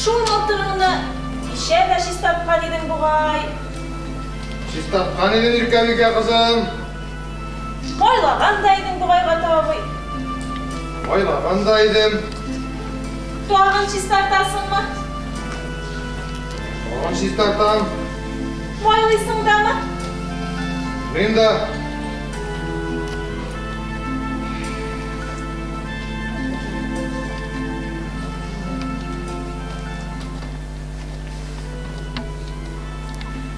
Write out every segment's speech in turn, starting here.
Шул мылтыгыңны кичә дә чистарткан идең бугай. Чистарткан идем, Иркәбикә кызым. Майлаган да идең бугай, Гата абый. Майлаган да идем. Тагын чистартасыңмы? Тагын чистартам. Майлыйсың дамы? Мин дә.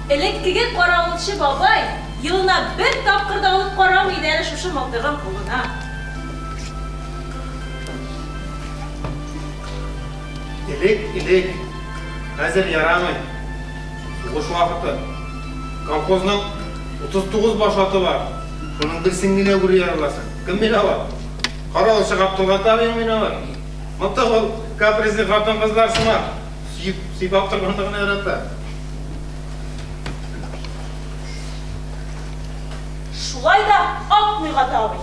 Элеккеге каравылчы бабай елына бер тапкыр да алып карамый иде әле шушы мылтыгын кулына. Элек, элек. Хәзер ярамый. Сугыш вакыты. Колхозның 39 баш аты бар. Шуның берсен генә күрә аласың. Кем виноват? Каравылчы Габдулгата абыең виноват. Мылтык ул капризный хатын-кызлар сымак. Сөеп, сыйпап торганны гына ярата. Шулай да атмый Гата абый.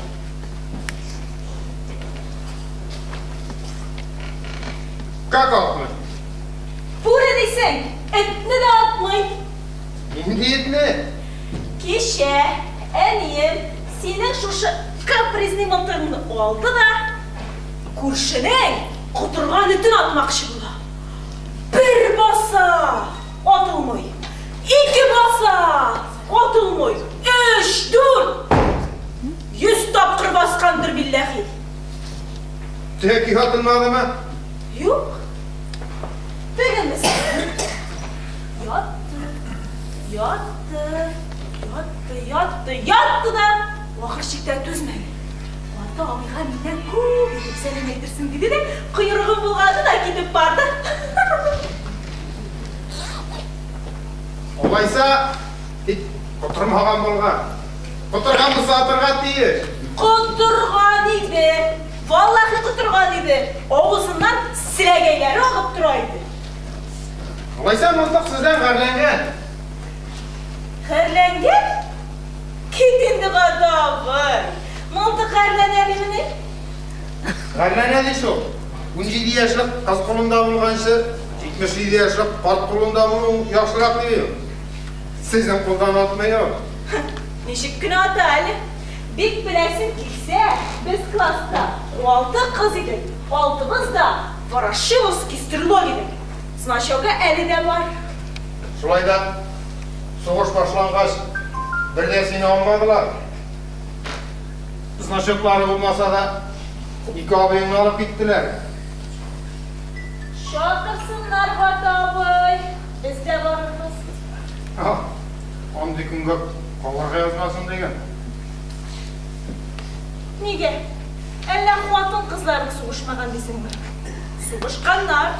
Как атмый? Бүре дисең, этне дә атмый. Нинди этне? Кичә әнием синең шушы капризный мылтыгыңны алды да, күршенең котырган этен атмакчы була. Бер баса, атылмый. Ике баса, атылмый. Өч, дүрт. 100 тапкыр баскандыр билләһи. Тәки атылмадымы? Юк. Тегенесе. Ятты, ятты, ятты, ятты, ятты да ахыр чиктә түзмәде. Гата абыйга миннән күп итеп сәлам әйтерсең диде дә, койрыгын болгады да китеп барды. Алайса, эт котырмаган булган. Котырган булса атырга тиеш. Котырган иде. Валлаһи котырган иде. Авызыннан селәгәйләре агып тора иде. Алайса мылтык сездән гарьләнгән. Гарьләнгән? Кит инде, Гата абый. Мылтык гарьләнә димени? Гарьләнә ди шул. 17 яшьлек кыз кулында булганчы, 77 яшьлек карт кулында булу яхшырак ди. Сезнең кулдан атмый ул. Ничек кенә ата әле. Бик беләсең килсә, без класста 6 кыз идек. Алтыбыз да ворошиловский стрелок идек. Значогы әле дә бар. Шулай да сугыш башлангач, бер дә сине алмадылар. Значоклары булмаса да, ике абыеңны алып киттеләр. Чакырсыннар, Гата абый, без дә барырбыз. Андый көнгә калырга язмасын диген. Нигә? Әллә хатын-кызларны сугышмаган дисеңме? Сугышканнар.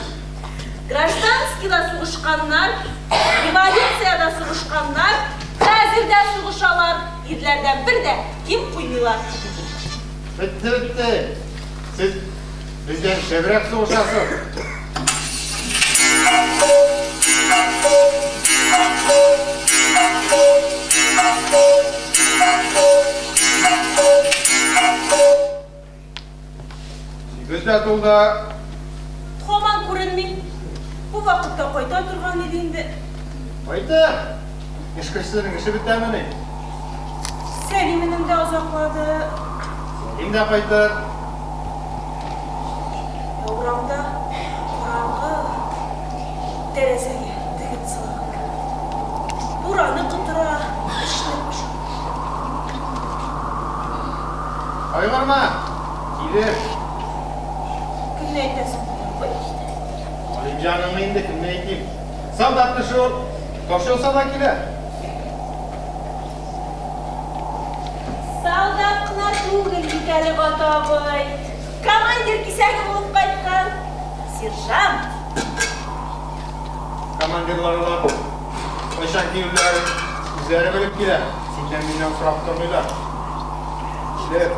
Гражданскийда сугышканнар, революциядә сугышканнар, хәзер дә сугышалар. Ирләрдән бер дә ким куймыйлар. Бетте, бетте. Сез бездән шәбрәк сугышасыз. Сигез дә тулды. Һаман күренми. Бу вакытта кайта торган иде инде. Кайта. Эш кешесенең эше бетәмени? Сәлим энем дә озаклады. Сәлим дә кайтыр. Ә урамда караңгы, тәрәзәгә дегет сылган кебек. Бураны котыра, эчне поша. Кайгырма, килер. Кемне әйтәсең, абый? Галимҗаныңны инде кемне әйтим? Солдат кеше ул, таш яуса да килә. Солдат кына түгел бит әле, Гата абый. Командир кисәге булып кайткан. Сержант. Командирлар алар кайчан килүләрен үзләре белеп килә. Синнән миннән сорап тормыйлар. Килер.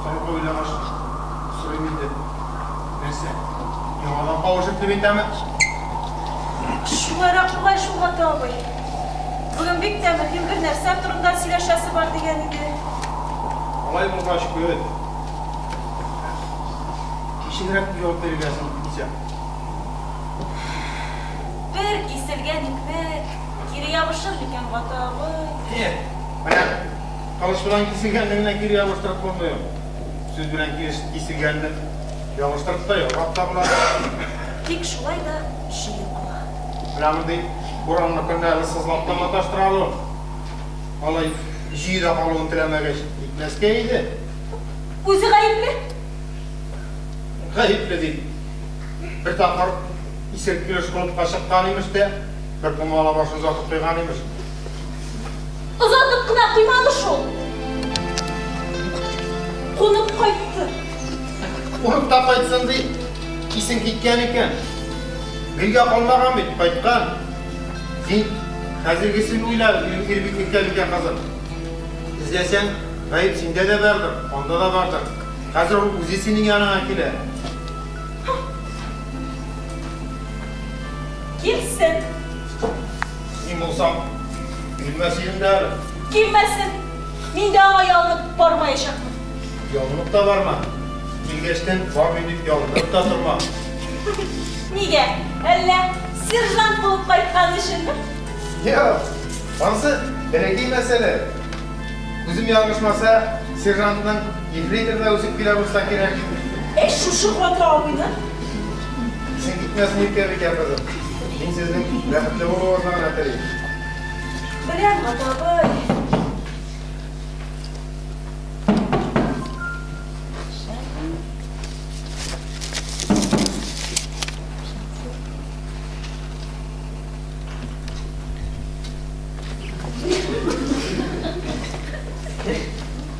Соңгы уйлагач, сорыйм инде. Нәрсә? Яңадан кавышып дип әйтәме? Шулайрак бугай шул, Гата абый. Бүген бик тә мөһим бер нәрсә турында сөйләшәсе бар дигән иде. Алай булгач, көт. Ничегрәк җавап бирергә соң, Нисә? Бер киселгән икмәк кире ябышыр микән, Гата абый? Ие, менә кылыч белән киселгәнне генә кире ябыштырып булмый ул. Сүз белән киселгәнне ябыштырып та, ялгап та була. Тик шулай да чөе кала. Менә мондый буранлы көндә әле сызлап та маташтыра ул. Алай җөе дә калуын теләмәгәч, итмәскә иде. Үзе гаепле. Гаепле дип. Бер тапкыр исерек килеш клубка чыккан имеш тә, бер пумала башын озатып куйган имеш. Озатып кына куймады шул. Кунып кайтты. Кунып та кайтсын ди, исең киткән икән. Билгә калмаган бит, кайткан. Син хәзергесен уйла, ирбиккә икән кызым. Эзләсәң, гаеп синдә дә бардыр, анда да бардыр. Хәзер ул үзе синең яныңа килә. Килсен. Мин булсам, килмәс идем дә әле. Килмәсен. Мин дә аңа ялынып бармаячакмын. Ялынып та барма. Килгәчтен бармыйм дип ялынып та торма. Нигә? Әллә сержант булып кайткан өченме? Юк, анысы бәләкәй мәсьәлә. Күзем ялгышмаса, сержантның ефрейтор да үсеп килә булса кирәк. Әй, шушы Гата абыйны. Исең китмәсен, Иркәбикә кызым. Мин сезнең бәхетле булуыгызны гына телим. Беләм, Гата абый.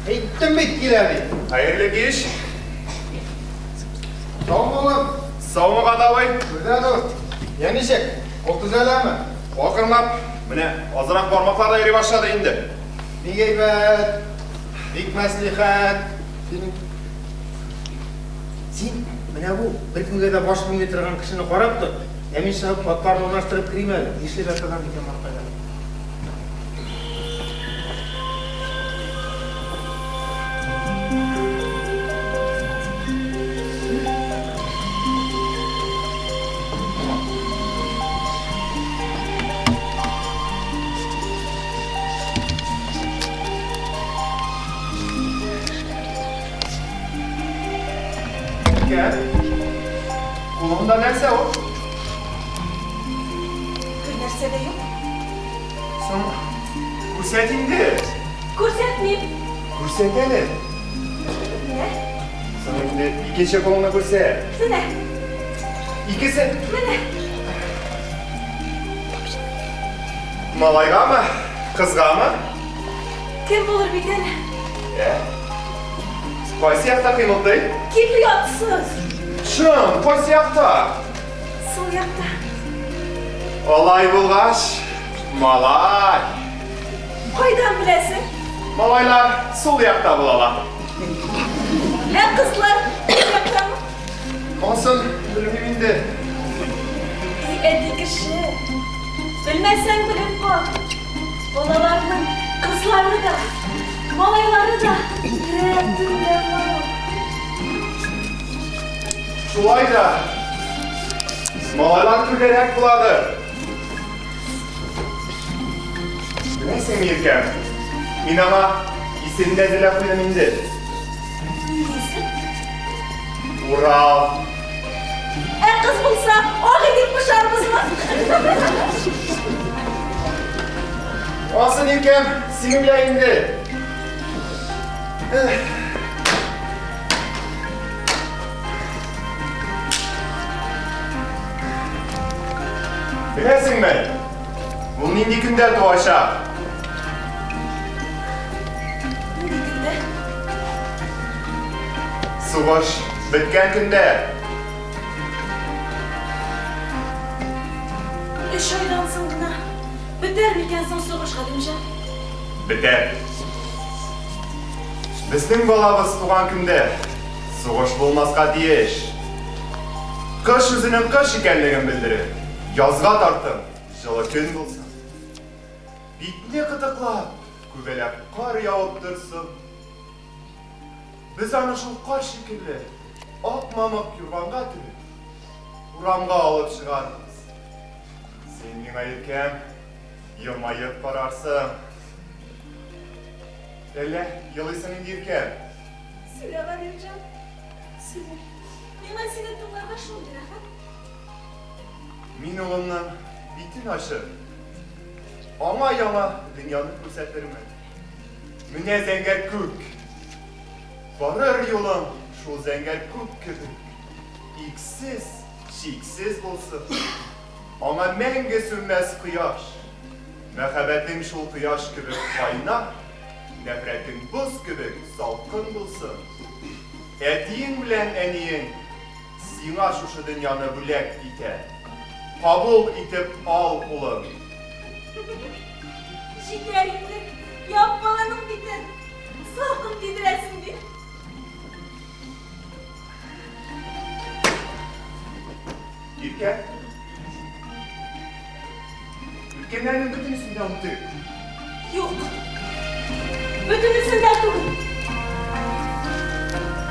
Әйттем бит килә дип. Хәерле кич. Саумы, улым? Саумы, Гата абый? Күрдә дус. Я ничек? Кул төзәләме? Акрынлап, менә азрак бармаклар да йөри башлады инде. Бик әйбәт. Бик мәслихәт. Синең Син менә бу беркемгә дә баш имми торган кешене карап тор. Ә мин чыгып атларны урнаштырып керим әле. Нишләп яталар микән малкайлар? Икән. Кулыңда нәрсә ул? Бер нәрсә дә юк. Соң, күрсәт инде. Күрсәтмим. Күрсәт әле. Менә. Соң инде икенче кулыңны күрсәт. Менә. Икесе. Менә. Малайгамы? Кызгамы? Кем булыр бит әле? Ә? Кайсы якта кыймылдый? Кем оятсыз? Чын, кайсы якта? Сул якта. Алай булгач, малай. Кайдан беләсең? Малайлар сул якта булалар. Ә кызлар уң яктамы? Ансын белмим инде. И әти кеше. Белмәсәң белеп кал. Балаларның кызлары да, малайлары да рәт түрдә бар. Шулай да малайлар түрдәрәк буладыр. Беләсеңме, Иркәм, мин аңа исем дә әзерләп куйдым инде. Нинди исем? Урал. Ә кыз булса, Агый дип кушарбызмы? Ансын, Иркәм, син уйла инде. Эх. Беләсеңме, ул нинди көндә туачак? Нинди көндә? Сугыш беткән көндә. Өч айдан соң гына бетәр микән соң сугыш, Галимҗан? Бетәр. Безнең балабыз туган көндә сугыш булмаска тиеш. Кыш үзенең кыш икәнлеген белдереп, язга тартым, җылы көн булсын. Битне кытыклап, күбәләп кар явып торсын. Без аны шул кар шикелле ак мамык юрганга төреп, урамга алып чыгарбыз. Син миңа, иркәм, елмаеп карарсың. Әллә елыйсың инде, иркәм? Сөйлә, Галимҗан, сөйлә. Миңа сине тыңларга шундый рәхәт. Мин улымның битен ачып, аңа яңа дөньяны күрсәтермен. Менә зәңгәр күк. Барыр юлың шул зәңгәр күк кебек. Иксез, чиксез булсын. Аңа мәңге сүнмәс кояш. Мәхәббәтең шул кояш кебек кайнар, нәфрәтең боз кебек салкын булсын. Әтиең белән әниең сиңа шушы дөньяны бүләк итә. Кабул итеп ал, улым. Җитәр инде, яп баланың битен. Салкын тидерәсең бит. Иркә. Үткәннәрнең бөтенесен дә онытыйк. Юк. Бөтенесен дә түгел.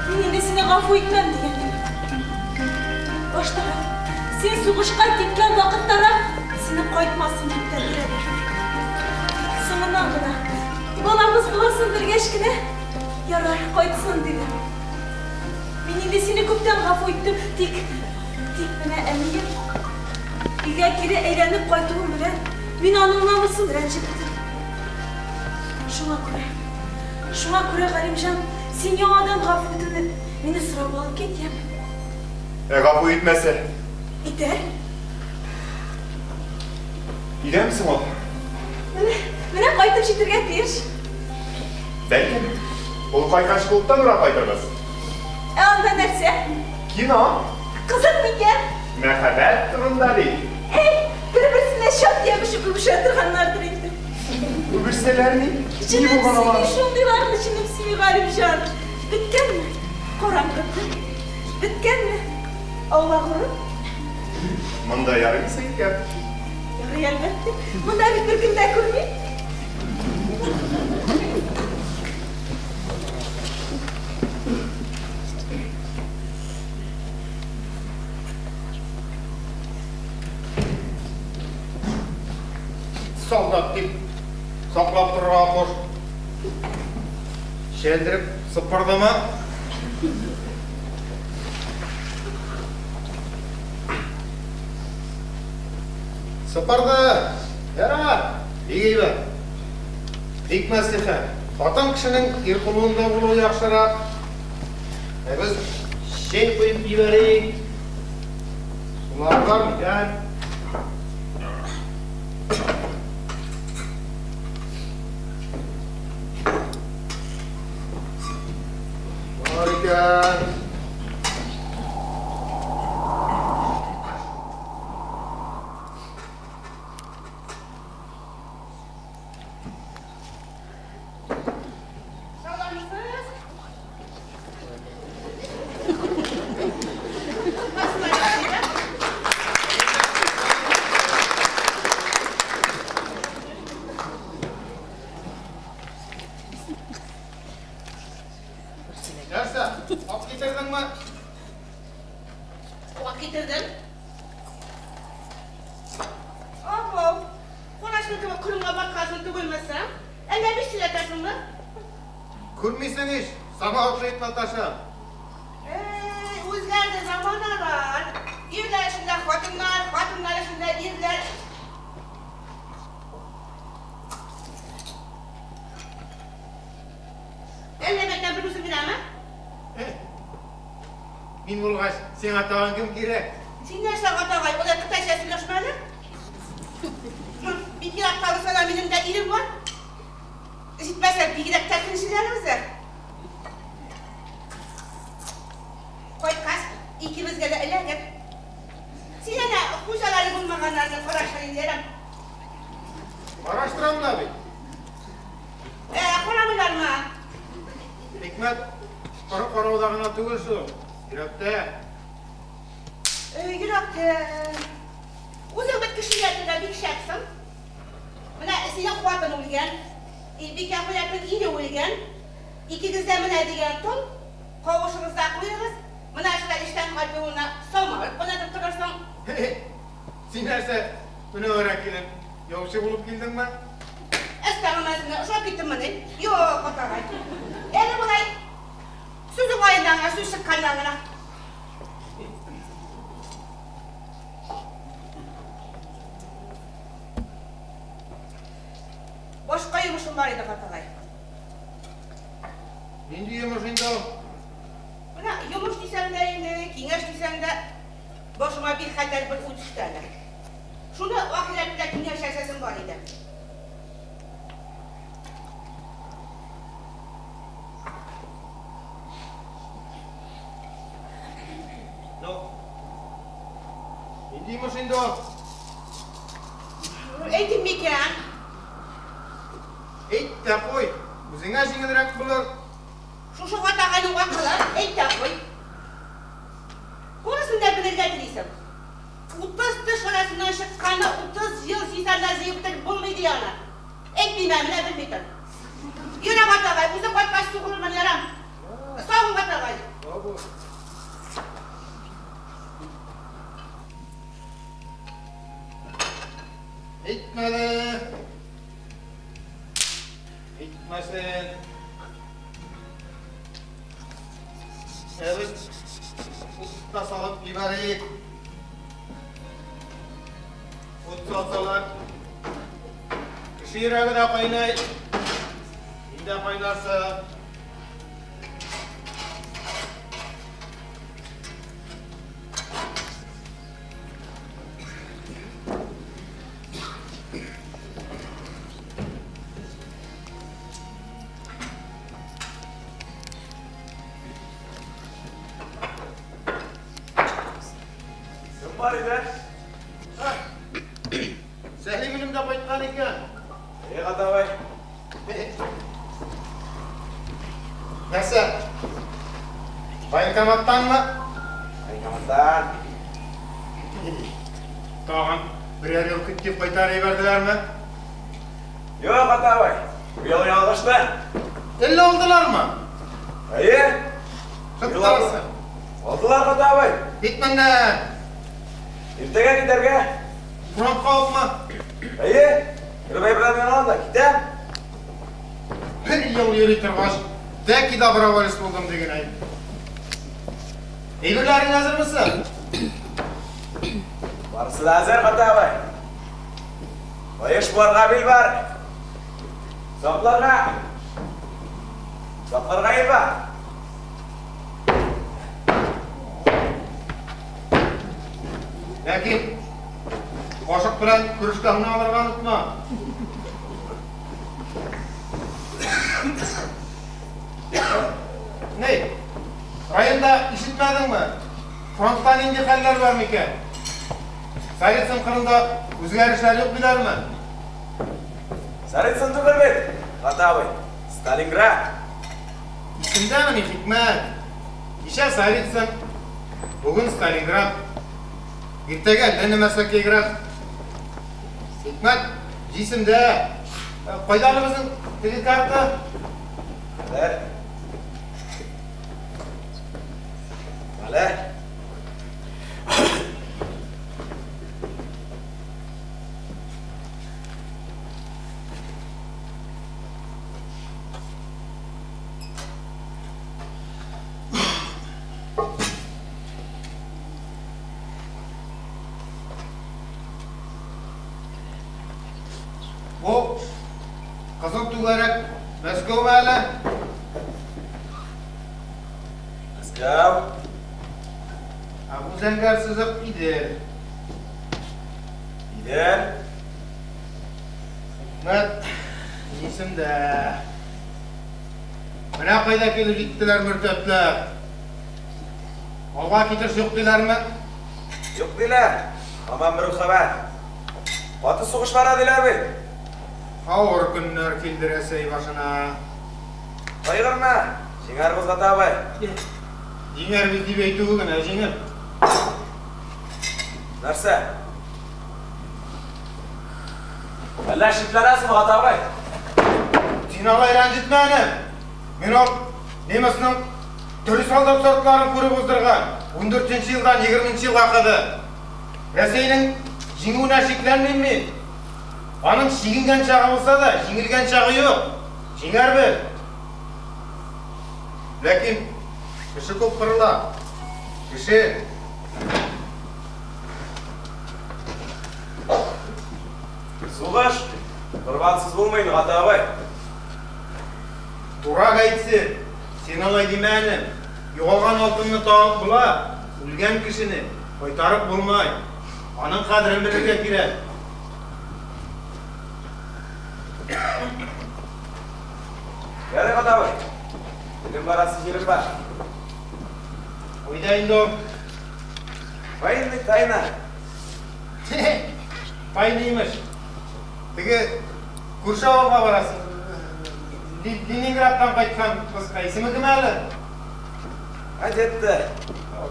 Мин инде сине гафу итмәм дигән идем. Баштарак, син сугышка киткән вакыттарак сине кайтмасын дип тә теләдем. Соңыннан гына, балабыз буласын белгәч кенә, ярар, кайтсын дидем. Мин инде сине күптән гафу иттем, тик, тик менә әнием өйгә кире әйләнеп кайтуым белән мин аның намусын рәнҗеттем. Шуңа күрә, шуңа күрә, Галимҗан, син яңадан гафу үтенеп, мине сорап алып кит, яме? Ә гафу итмәсә? Итәр. Өйдәме соң ул? Менә, менә кайтып җитәргә тиеш. Бәлкем, ул кайткач клубтан урап кайтырбыз. Ә анда нәрсә? Кино. Кызык микән? Мәхәббәт турында бит. Әй, бер-берсенә чат ябышып үбешә торганнардыр инде. Үбешсәләр ни? Ни Җенем булган сөйми алар? шундыйларны, җенем сөйми, Галимҗан. Беткәнме? Караңгы төн. Беткәнме? Аулак урын. Монда ярыймы икән? Ярый, әлбәттә. Монда бит беркем дә күрми. Солдат дип саклап торырга куш. Чәлдереп сыпырдымы? Сыпырды. Ярар, бик әйбәт. Бик мәслихәт. Хатын кешенең ир кулында булуы яхшырак. Ә без чәй куеп җибәрик. Сулар бар микән? Бар икән. Саламсыз. Нәрсә? Ак китердеңме? Ак китердем. Апау, кунашның кебек корымга баткансың түгелмесең? Әллә биш сөйләтәсеңме? Күрмисең ич, сама охшайт Наташа. Эй, үзгәрде заманалар. Ирләр эшендә хатыннар, хатыннар эшендә ирләр. Әллә мәктәп бер үзем генәме? Мин булгач, сиңа тагын кем кирәк? Син нәрсә, атагай, алай кытайча сөйләшмә әле? Бик еракта булса да минем дә ирем бар. Җитмәсә, бигрәк тә көнчеләр үзе. Кайткач, икебезгә дә эләгер. Син әнә хуҗалары булмаганнарны караштыр инде, ярам. Караштырам да бит. Ә, карамыйлармы? Хикмәт коры карауда гына түгел шул. Йөрәктә. Йөрәктә. Үзең бит кеше ятында бик шәпсең. Менә синең хатын үлгән, Илбикә Хөләпнең ире үлгән. Икегез дә менә дигән тол. Кавышыгыз да куегыз. Менә шулай эштән кайтуына самавыр кайнатып торырсың. Син нәрсә, Мөнәвәрә килен, яучы булып килдеңме? Әстәгъфирулла, ошап киттеңмени? Юк, атагай. Әле болай сүз уңаеннан гына, сүз чыкканнан гына. Башка йомышым бар иде, Гатагай. Нинди йомыш инде ул? Менә йомыш дисәң дә инде, киңәш дисәң дә, башыма бик хәтәр бер уй төште әле. Шуны ахирәт белән киңәшләшәсем бар иде. Ну, нинди йомыш инде ул? Әйтим микән? Әйт тә куй, үзеңә җиңелрәк булыр. Шушы Гатагайның акылы, әйт тә куй. Барысын да белергә телисең. 30 теш арасыннан чыкканны 30 ел җыйсаң да җыеп бетереп булмый, ди аны. Әйтмим ә, менә белми тор. Йөрә, Гатагай, үзең кайткач сугылырмын, ярам. Сау бул, Гатагай. Сау бул. Әйтмәде. Әйтмәсен. Ә без утта салып җибәрик. Ут салсалар, кеше йөрәге дә кайнай. Син дә кайнарсың. Кем бар иде? Сәлим энем дә кайткан икән. Эй, Гатабай. Нәрсә? Военкоматтанмы? Военкоматтан. Тагын берәр ел көт дип кайтарып җибәрделәрме? Юк, Гатабай. Быел ялгышты. Әллә алдылармы? Әйе. Шыттырасың. Алдылар, Гатабай. Кит моннан. Иртәгә китәргә. Фронтка укмы? Әйе. Рыбай белән алам да китәм. Бер ел йөри торгач, тәки доброволец булдым диген әй. Әйберләрең әзерме соң? Барысы да әзер, Гатабай. Каеш буарга бил бар. Сакларга. Сакларга ил бар. Ләкин кашык белән кружкаңны алырга онытма. Ни? Районда ишетмәдеңме? Фронтта нинди хәлләр бар микән? Царицын кырында үзгәрешләр юк диләрме? Царицын түгел бит, Гатабай. Сталинград. Исемдәмени хикмәт? Кичә Царицын, бүген Сталинград. Иртәгә әллә нәмә Сокейград. Хикмәт җисемдә. Кайда әле безнең теге карта? Хәзер. Әле. Бу кызыл түгәрәк Мәскәүме әле? Мәскәү. Ә бу зәңгәр сызык Идел. Идел. Хикмәт исемдә. Менә кайда килеп җиттеләр мөртәтләр. Алга китеш юк диләрме? Юк диләр. Һаман бер үк хәбәр. Каты сугыш бара диләр бит. Авыр көннәр килде Рәсәй башына. Кайгырма, җиңәрбез, Гата абый. Җиңәрбез дип әйтүе генә җиңел. Нәрсә? Әллә шикләнәсеңме, Гата абый? Син алай рәнҗетмә әле. Мин ул немецның төрле солдат сортларын күреп уздырган. 14 елдан 20 елга кадәр. Рәсәйнең җиңүенә шикләнмим мин. Аның чигенгән чагы булса да, җиңелгән чагы юк. Җиңәрбез. Ләкин кеше күп кырыла. Кеше. Сугыш корбансыз булмый инде, Гата абый. Дурак әйтсен. Син алай димә, энем. Югалган алтынны табып була, үлгән кешене кайтарып булмай. Аның кадерен белергә кирәк. Ярый, Гата абый. Минем барасы җирем бар. Кайда инде ул? Военный тайна. Тайна имеш. Теге күрше авылга барасың. Ленинградтан кайткан кызка исеме кем әле? Одетта.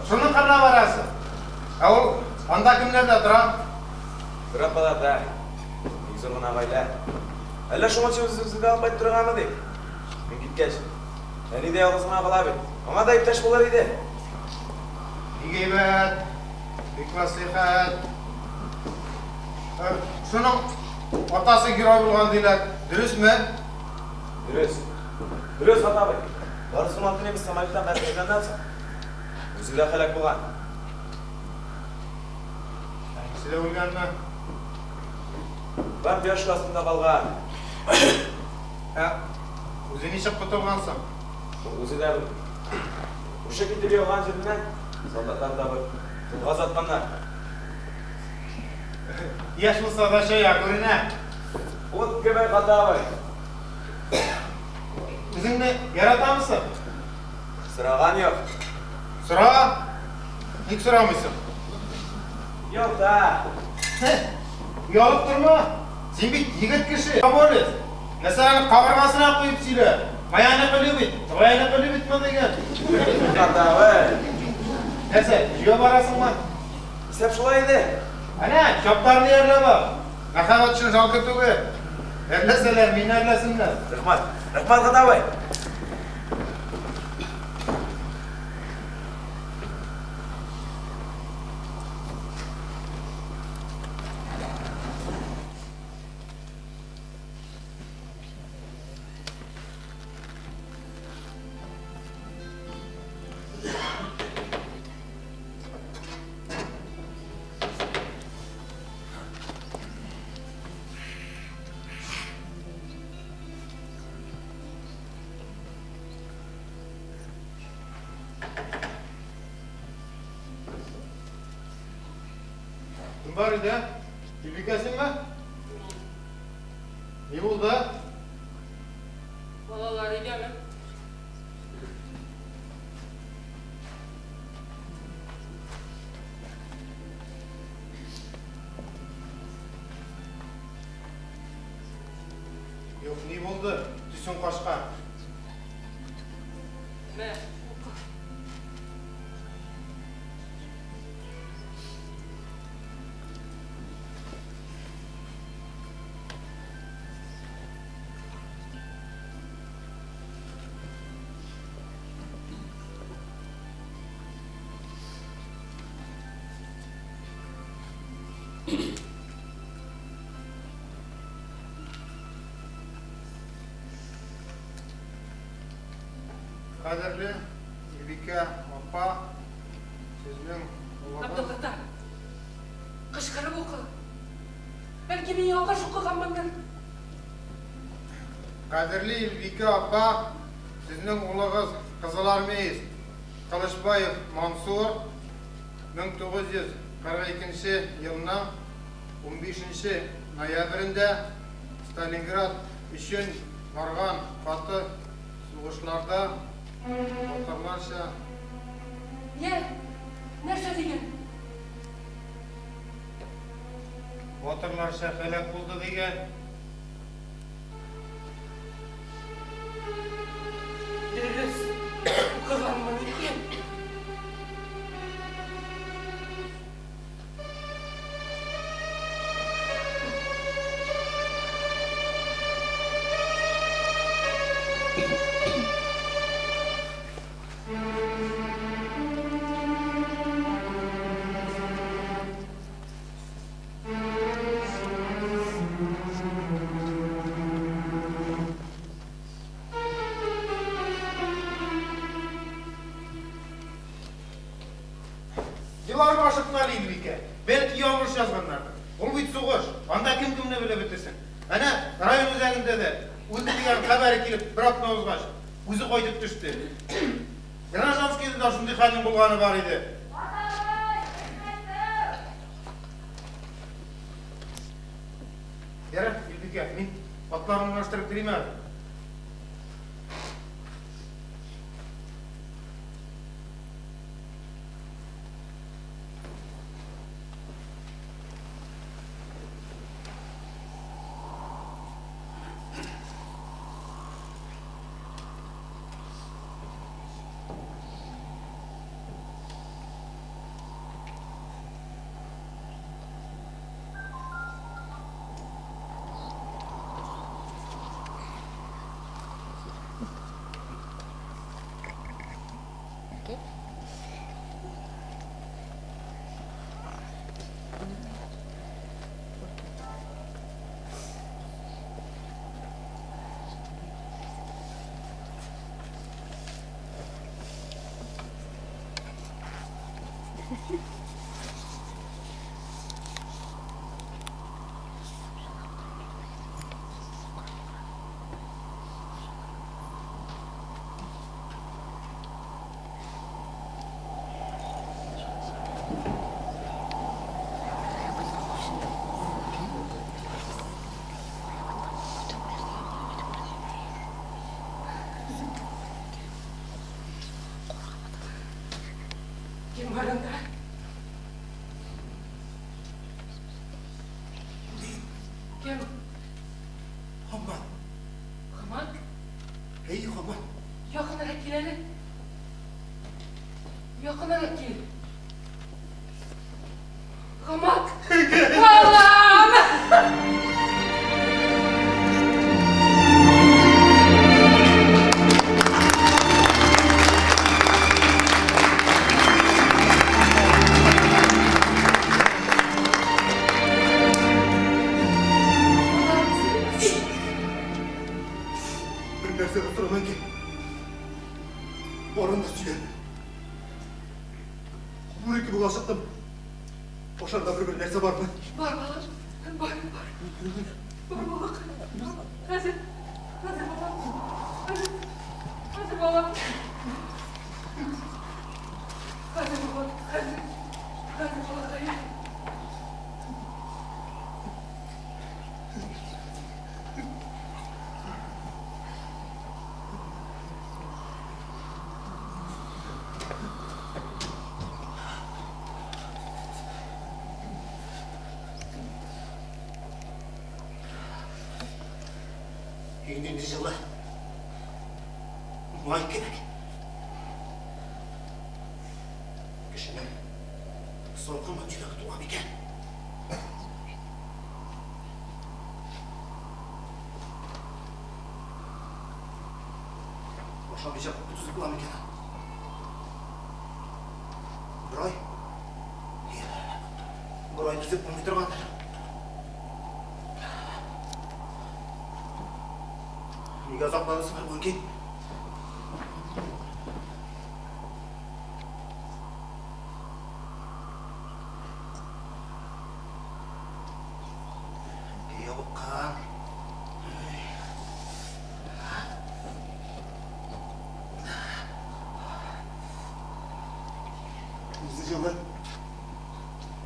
Шуның кырына барасың. Ә ул анда кемнәрдә тора? Бер апаларда. Бик зур гына гаилә. Әллә шуңа үзебезгә алып кайттырыргамы дип. Мин киткәч, әни дә ялгыз гына кала бит. Аңа да иптәш булыр иде. Бик әйбәт, бик мәслихәт. Шуның атасы герой булган диләр. Дөресме? Дөрес. Дөрес, Гата абый. Барысын немец самолеттан бәреп төшкәннән соң, үзе дә һәлак булган. Әнисе дә үлгәнме? Бомбежка астында калган. Ә үзе ничек котылган соң? Үзе дә белми. Ушы китеп егылган җиреннән солдатлар табып, тылга озатканнар. Яшь булса да чая күренә. Ут кебек, Гата абый. Үзеңне яратамысың? Сораган юк. Сора. Ник сорамыйсың? Ялта. Оялып торма. Син бит егет кеше. Борис. Мәсәлән, кабыргасына куеп сөйлә. Моя не любит, твоя не любит мы дигән. Гата абый. Нәрсә, өйгә барасыңмы? Исәп шулай иде. Әнә, чаптарны әрләп ал. Мәхәббәт өчен жалко түгел. Әрләсәләр, мине әрләсеннәр. Рәхмәт. Рәхмәт, Гата абый. Кем бар өйдә? Илбикәсеңме? Ни булды? Балалар өйдәме? Юк, ни булды? Төсең качкан. Мә, укы. Кадерле Илбикә апа, сезнең улыгыз Абдулгата, кычкырып укы. Бәлки мин ялгыш укыганмындыр. Кадерле Илбикә апа, сезнең улыгыз кызылармеец Кылычбаев Мансур 1942 елның 15 ноябрендә Сталинград өчен барган каты сугышларда батырларча Йә, нәрсә дигән? Батырларча һәлак булды дигән. Дөрес укыганмын икән. Еларга ашыкма әле, Илбикә. Бәлки ялгыш язганнардыр. Ул бит сугыш, анда кем кемне белеп бетерсен. Әнә, район үзәгендә дә, үлде дигән хәбәре килеп, бер атна узгач, үзе кайтып төште. Гражданскийда да шундый хәлнең булганы бар иде. Ярар, Илбикә, мин атларны урнаштырып керим әле. Кем бар анда? Кем? Хамат. Хамат? Әй, Хамат. Якынрак кил әле. Якынрак кил. Хамат! Балам! Балам, син. Бер нәрсә дә сорама, әнкәй. Барын да сөйлә. Бүре кебек ачыктым. Ашарга бер-бер нәрсә бармы? Бар, балам. Бар, бар. Бар, балакай. Хәзер, хәзер, балам. Хәзер, хәзер, балам. Хәзер, балам, хәзер. Хәзер, балакаем. Өй нинди җылы. Май кебек. Кешенең салкын йөрәге туа микән? Ашамыйча түзеп була микән? Бер ай? Бер ай түзеп булмый торгандыр. Нигә озакланасың әле, әнкәй? Әнкәй ябыккан. Үзе җылы.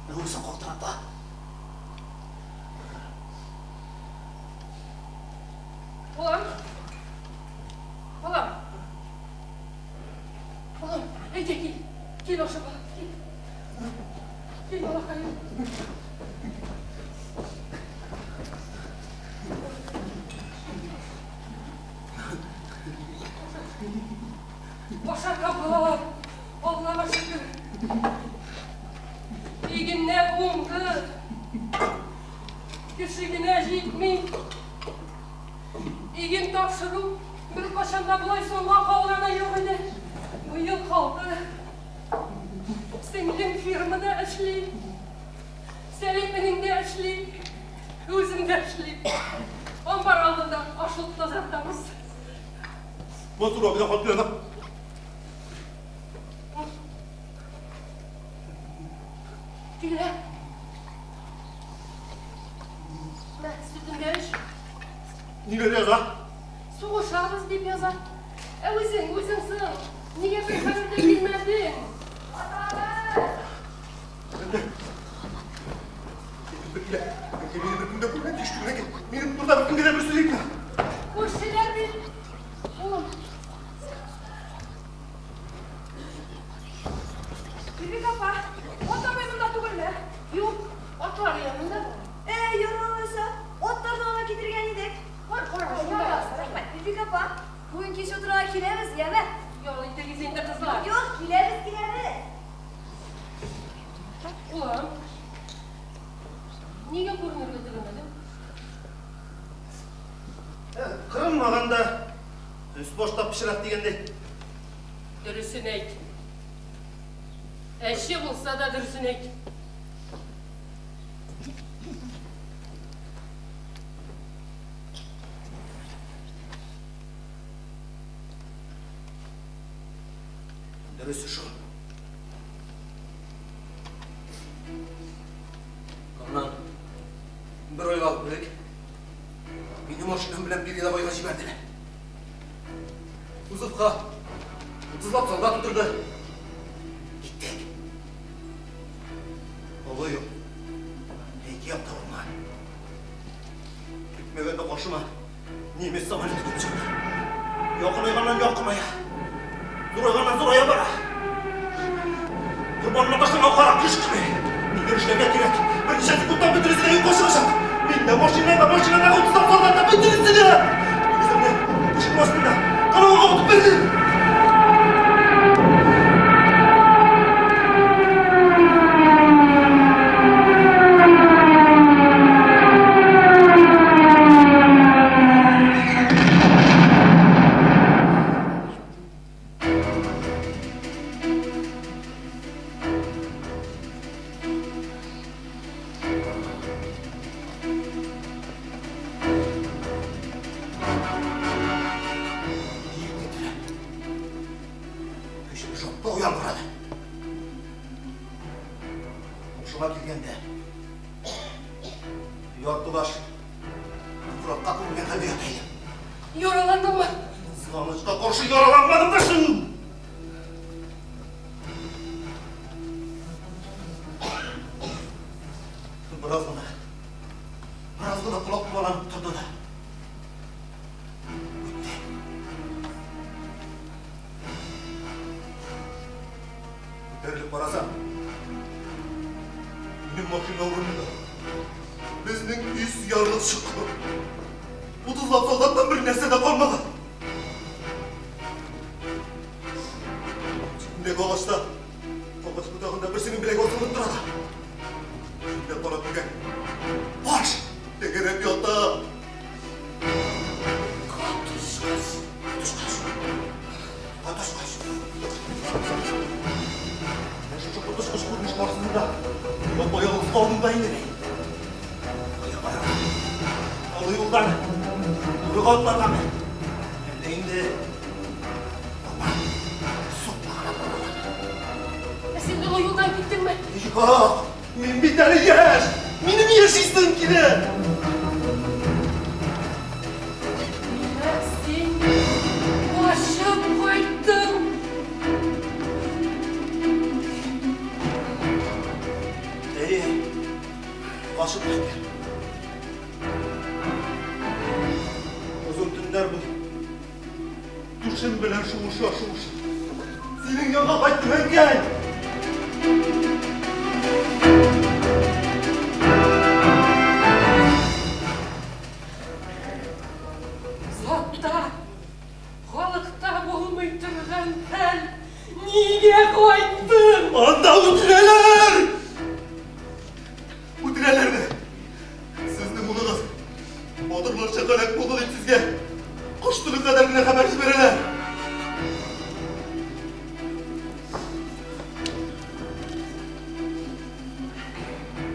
Ә үзен калтырата. Балам. Балам. Балам, әйдә кил. Кил аша, балам, кил. Кил, балакаем. Ашарга балалар, Аллага шөкер. Игеннәр уңды. Кеше генә җитми. Иген тапшыру беркайчан да болай соңга калганы юк иде. Быел калды. Сеңлем фирмада эшли. Сәлим энең дә эшли. Үзем дә эшлим. Амбар алдында ашлык тазартабыз. Мансур абыйдан хат килә. Килә. Мә, сөтеңдә эч. Ниләр яза? Сугышабыз дип яза. Ә үзең, үзең соң, нигә бер хәбәр дә бирмәдең? Әнкәй. Әнкәй бер килә. Әнкәй мине беркем дә күрмәде, ишетү әнкәй. Минем турыда беркемгә дә бер сүз әйтмә. Күршеләр бит. Улым. Бибик апа, ат абый монда түгелме? Юк, атлар янында. Ә, ярар алайса. Атларны аңа китергән идек. Бар, кара, шунда. Рәхмәт. Бибик апа, бүген кич утырырга киләбез, яме? Ял итегез инде, кызлар. Юк, киләбез, киләбез. Улым. Нигә күренергә теләмәдең? Кырынмаган да, өс башта пычрак дигәндәй. Дөресен әйт. Әче булса да дөресен әйт. Дөресе шул. Моннан бер айга элек мине машинам белән передовойга җибәрделәр. Кузовка утызлап солдат утырды. Киттек. Олы юл. Ике якта урман. Көтмәгәндә каршыма немец самолеты килеп чыкты. Якынайганнан якыная. Зурайганнан зурая бара. Корбанына ташланган кара кош кебек. Нидер эшләргә кирәк. Берничә секундтан бөтенесе дә юкка чыгачак. Мин дә, машина да, машинадагы утызлап солдат та бөтенесе дә. Мин үземне пычкым астында канауга утып бирдем. Көчле шартлау яңгырады. Һушыма килгәндә, яртылаш туфракка күмелгән хәлдә ята идем. Яраландыңмы? Кызганычка каршы яраланмадым да шул. Бераз гына, бераз гына колак дуаланып торды да. Үтте. Күтәрелеп карасам, минем машина урынында безнең өс ярылып чыкты. Утызлап солдаттан бер нәрсә дә калмаган. Читендәге агачта, агач ботагында берсенең беләге асылынып тора да. Җилдә кара күгән баш тәгәрәп ята. Коточкыч. Коточкыч. Коточкыч. Менә шушы коточкыч күренеш каршысында япа-ялгыз калдым да инде мин. Кая барырга? Олы юлдан турыга атларгамы? Әллә инде урман сукмагына борылыргамы? Ә син олы юлдан киттеңме? Юк, мин бит әле яшь! Минем яшисем килә! Димәк, син качып кайттың. Әйе, качып кайттым. Озын төннәр буе түшем белән шуыша-шуыша синең янга кайттым, әнкәй! Затта, халыкта булмый торган хәл. Нигә кайттың? Анда үтерәләр! Үтерәләрме? Сезнең улыгыз батырларча һәлак булды дип сезгә кош теле кадәр генә хәбәр җибәрәләр.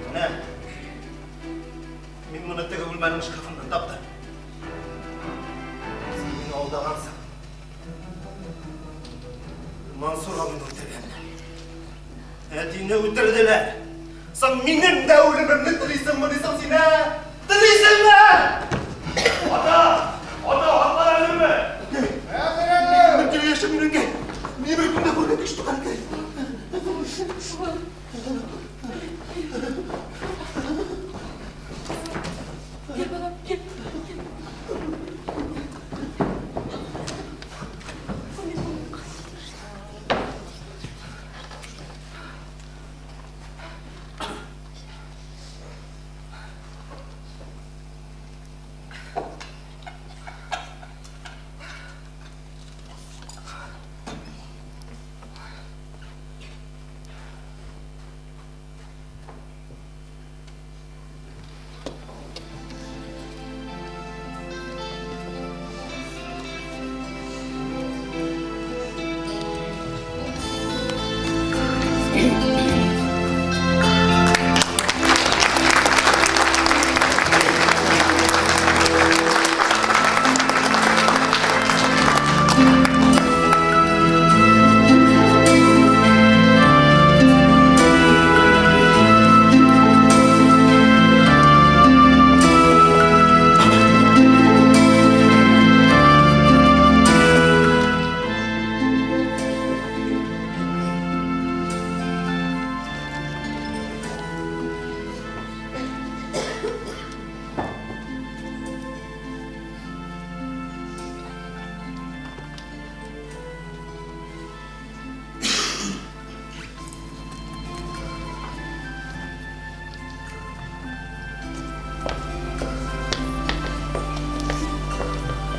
Менә, мин моны теге бүлмәнең шкафыннан таптым. Син мине алдагансың. Мансур абыйны үтергәннәр. Әтине үтерделәр. Соң минем дә үлемемне телисеңмени соң син, ә? Телисеңме? Ата! Ата, атлар әзерме? Әзер, әзер! Бер килә яшәп йөргән. Мине бер көндә күргән кеше туган икән. Кил, балам, кил. Кил.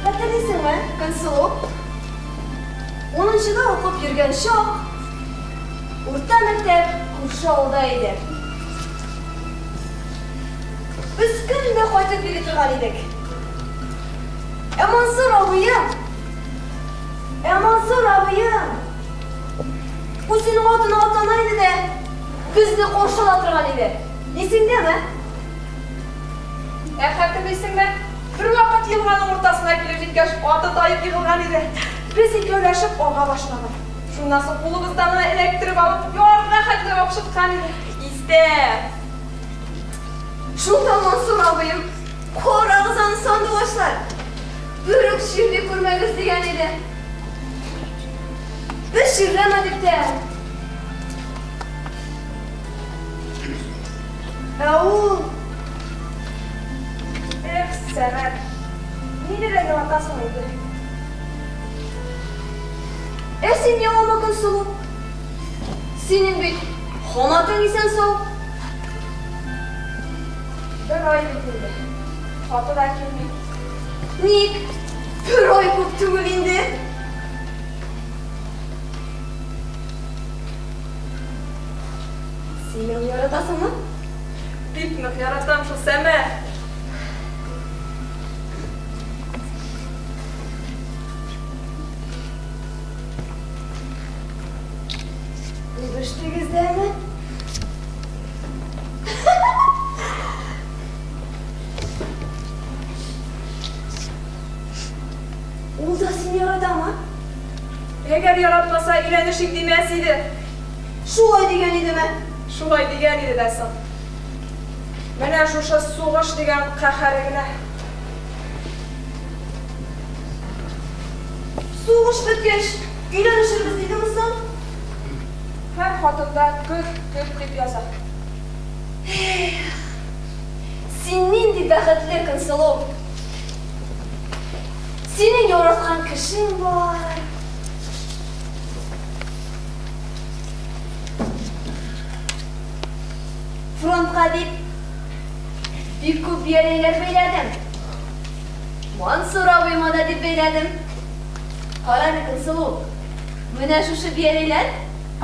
Хәтерлисеңме, Көнсылу? Унынчыда укып йөргән чак, урта мәктәп күрше авылда иде. Без көн дә кайтып йөри торган идек. Ә Мансур абыем, ә Мансур абыем үзенең атына атлана иде дә, безне каршы ала торган иде. Исеңдәме? Ә хәтерлисеңме, бервакыт елганың уртасына килеп җиткәч, аты таеп егылган иде. Без икәүләшеп ага башладык. Шуннан соң кулыбыздан гына эләктереп алып, ярга хәтле апшыткан иде. Истә. Шунда Мансур абыем, карагыз аны сандугачлар, бер үк чирли күрмәгез дигән иде. Без чирләмәдек тә. Ә ул... Эх, Сәмәт, мине дә яратасың иде. Ә син елама, Көнсылу. Синең бит ханатың исән-сау. Бер ай бит инде. Хаты да килми. Ник? Бер ай күп түгел инде. Син мине яратасыңмы? Бик нык яратам шул, Сәмәт. Үбештегез дәме? Ул да сине яратамы? Әгәр яратмаса, өйләнешик димәс иде. Шулай дигән идеме? Шулай дигән иде дә соң. Менә шушы сугыш дигән каһәре генә. Сугыш беткәч, өйләнешербез дидеме соң? Һәр хатында көт, көт дип яза. Эх, син нинди бәхетле, Көнсылу! Синең яраткан кешең бар. Фронтка дип бик күп бияләйләр бәйләдем. Мансур абыема да дип бәйләдем. Кара әле, Көнсылу, менә шушы бияләйләр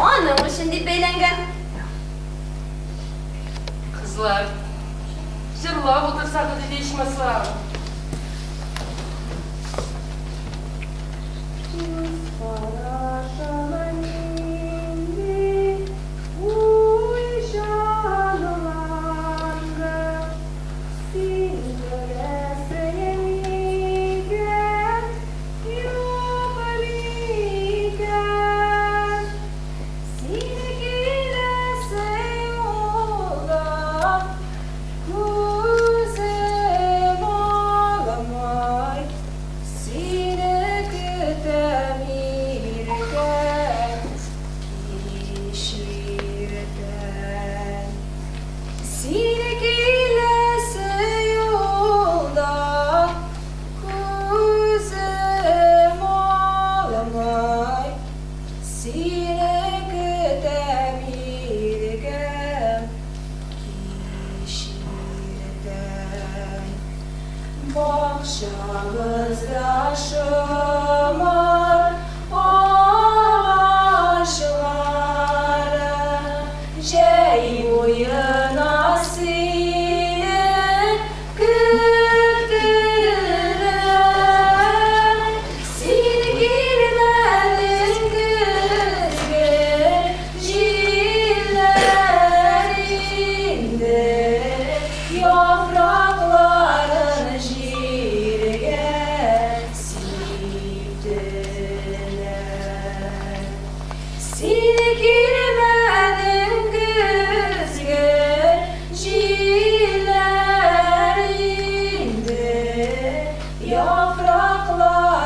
аның өчен дип бәйләнгән. Кызлар, җырлап утырсагыз иде ичмасам. Күз карашыма нинди уйчанланды, син беләсең микән, юк микән? Син киләсең ул Арагызда шомырт агачлары, җәй буена сине көттеләр. Син килмәдең, көзге җилләр инде яфракларын җиргә сиптеләр. Син килмәдең, көзге җилләр инде яфракларын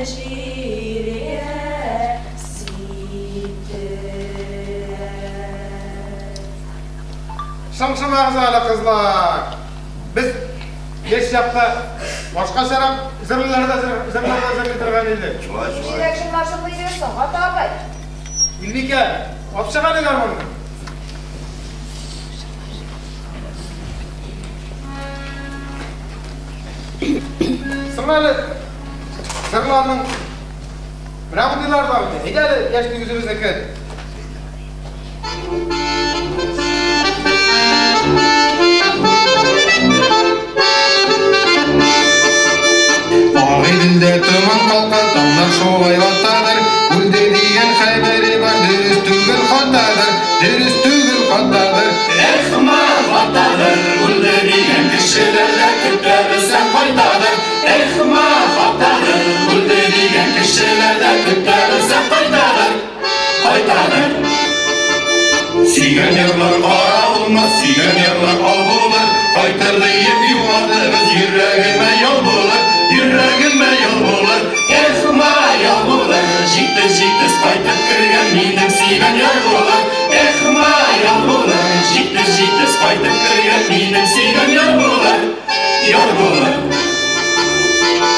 җиргә сиптеләр. Шыңшымагыз әле, кызлар. Без яшь чакта башкачарак җырларда җырларда җырлый торган идек. Шулай, шулай. Ниндирәк җырлар җырлый идегез соң, Гата абый? Илбикә, алып чык әле гармунны. Соң әле җырларның менә мондыйлары да бит. Әйдә әле яшьлек үзебезнеке. Агыйделдә томан калкан, таңнар шулай атадыр. Үлде дигән хәбәре бар, дөрес түгел, хатадыр, дөрес түгел, хатадыр. Эх, ма, хатадыр, үлде дигән кешеләр дә көтәбез, сән кайтадыр. Эх, ма, хатадыр, үлде дигән кешеләр дә көтәбез, сән кайтадыр, кайтадыр. Сөйгән ярлар кара булмас, сөйгән ярлар ал булыр. Кайтыр диеп юатыгыз, йөрәгемә ял булыр, йөрәгемә ял булыр. Эх, ма, ял булыр, җитез-җитез кайтып кергән минем сөйгән яр булыр. Эх, ма, ял булыр, җитез-җитез кайтып кергән минем сөйгән яр булыр, яр булыр.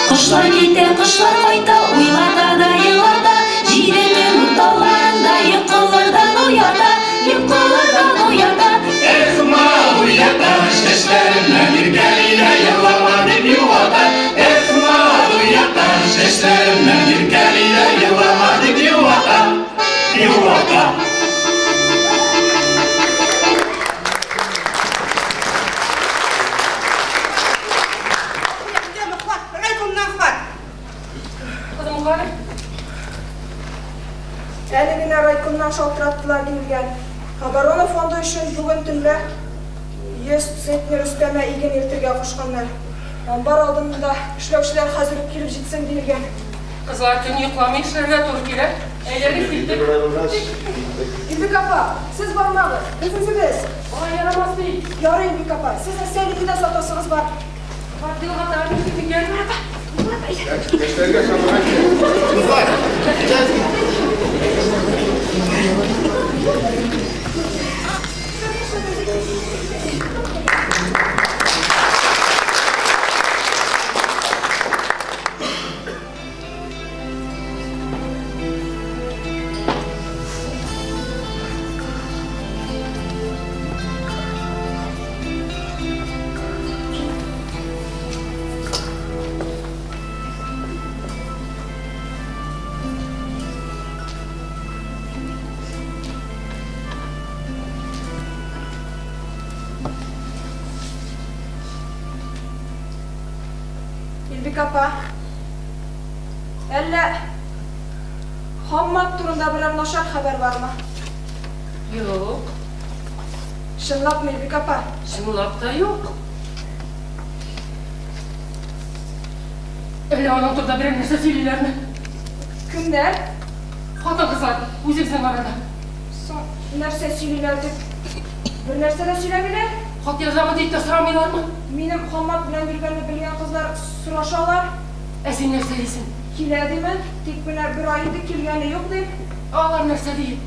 Кошлар китә, кошлар кайта, уйлата да елата, җиде төн урталарында йокылардан уята, йокылардан уята. Эх, ма, уята, чәчләремнән иркәли дә елама дип юата. Эх, ма, уята, чәчләремнән иркәли дә елама дип юата, юата. Әйдәме, хат, райкомнан хат. Кызым, кара. Әле генә райкомнан шалтыраттылар, диелгән. Оборона фонды өчен бүген төнлә 100 центнер өстәмә иген илтергә кушканнар. Амбар алдында эшләүчеләр хәзер үк килеп җитсен, диелгән. Кызлар, төн йокламый эшләргә туры килә. Әйдәгез, киттек. Болай булгач, Илбик апа, сез бармагыз, без үзебез. Алай ярамас бит. Ярый, Илбик апа, сезнең Сәлимне дә сатасыгыз бар. Карт елга тагын икән. Яшьләргә шамага кирәк. Кызлар, әйдәгез. Илбик апа, әллә Хаммат турында берәр начар хәбәр бармы? Юк. Чынлапмы, Илбик апа? Чынлап та юк. Әллә аның турында берәр нәрсә сөйлиләрме? Кемнәр? Хатын-кызлар, үзебезнең арада. Соң, нәрсә сөйлиләр дип, бер нәрсә дә сөйләмиләр. Хат язамы дип тә сорамыйлармы? Минем Хаммат белән йөргәнне белгән кызлар сорашалар. Ә син нәрсә дисең? Килә димен, тик менә бер ай инде килгәне юк дим. Алар нәрсә ди?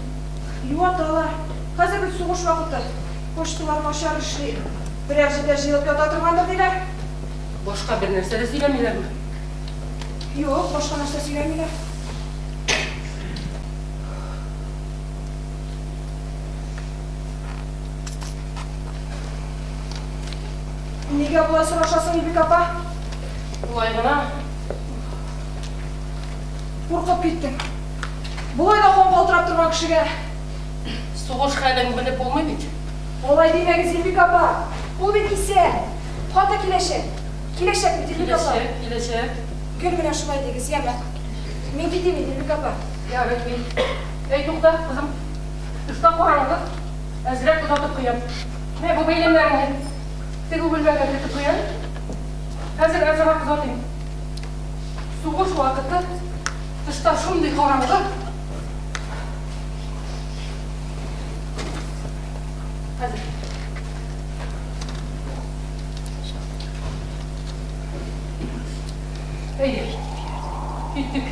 Юаталар. Хәзер бит сугыш вакыты. Почталар начар эшли. Берәр җирдә җыелып ята торгандыр, диләр. Башка бер нәрсә дә сөйләмиләрме? Юк, башка нәрсә сөйләмиләр. Нигә болай сорашасың, Илбик апа? Болай гына. Куркып киттем. Болай да кан калтырап торган кешегә. Сугыш хәлен белеп булмый бит. Алай димәгез, Илбик апа. Ул бит исән. Хаты киләчәк. Киләчәк бит, Илбик апа. Киләчәк, киләчәк. Гел менә шулай дигез, яме. Мин китим инде, Илбик апа. Ярый, кит. Әй, тукта, кызым. Тышта караңгы. Әзрәк озатып куям. Менә бу бәйләмнәреңне теге бүлмәгә кертеп куй әле. Хәзер әзрәк озатыйм. Сугыш вакыты, тышта шундый караңгы. Хәзер. Әйдә, киттек.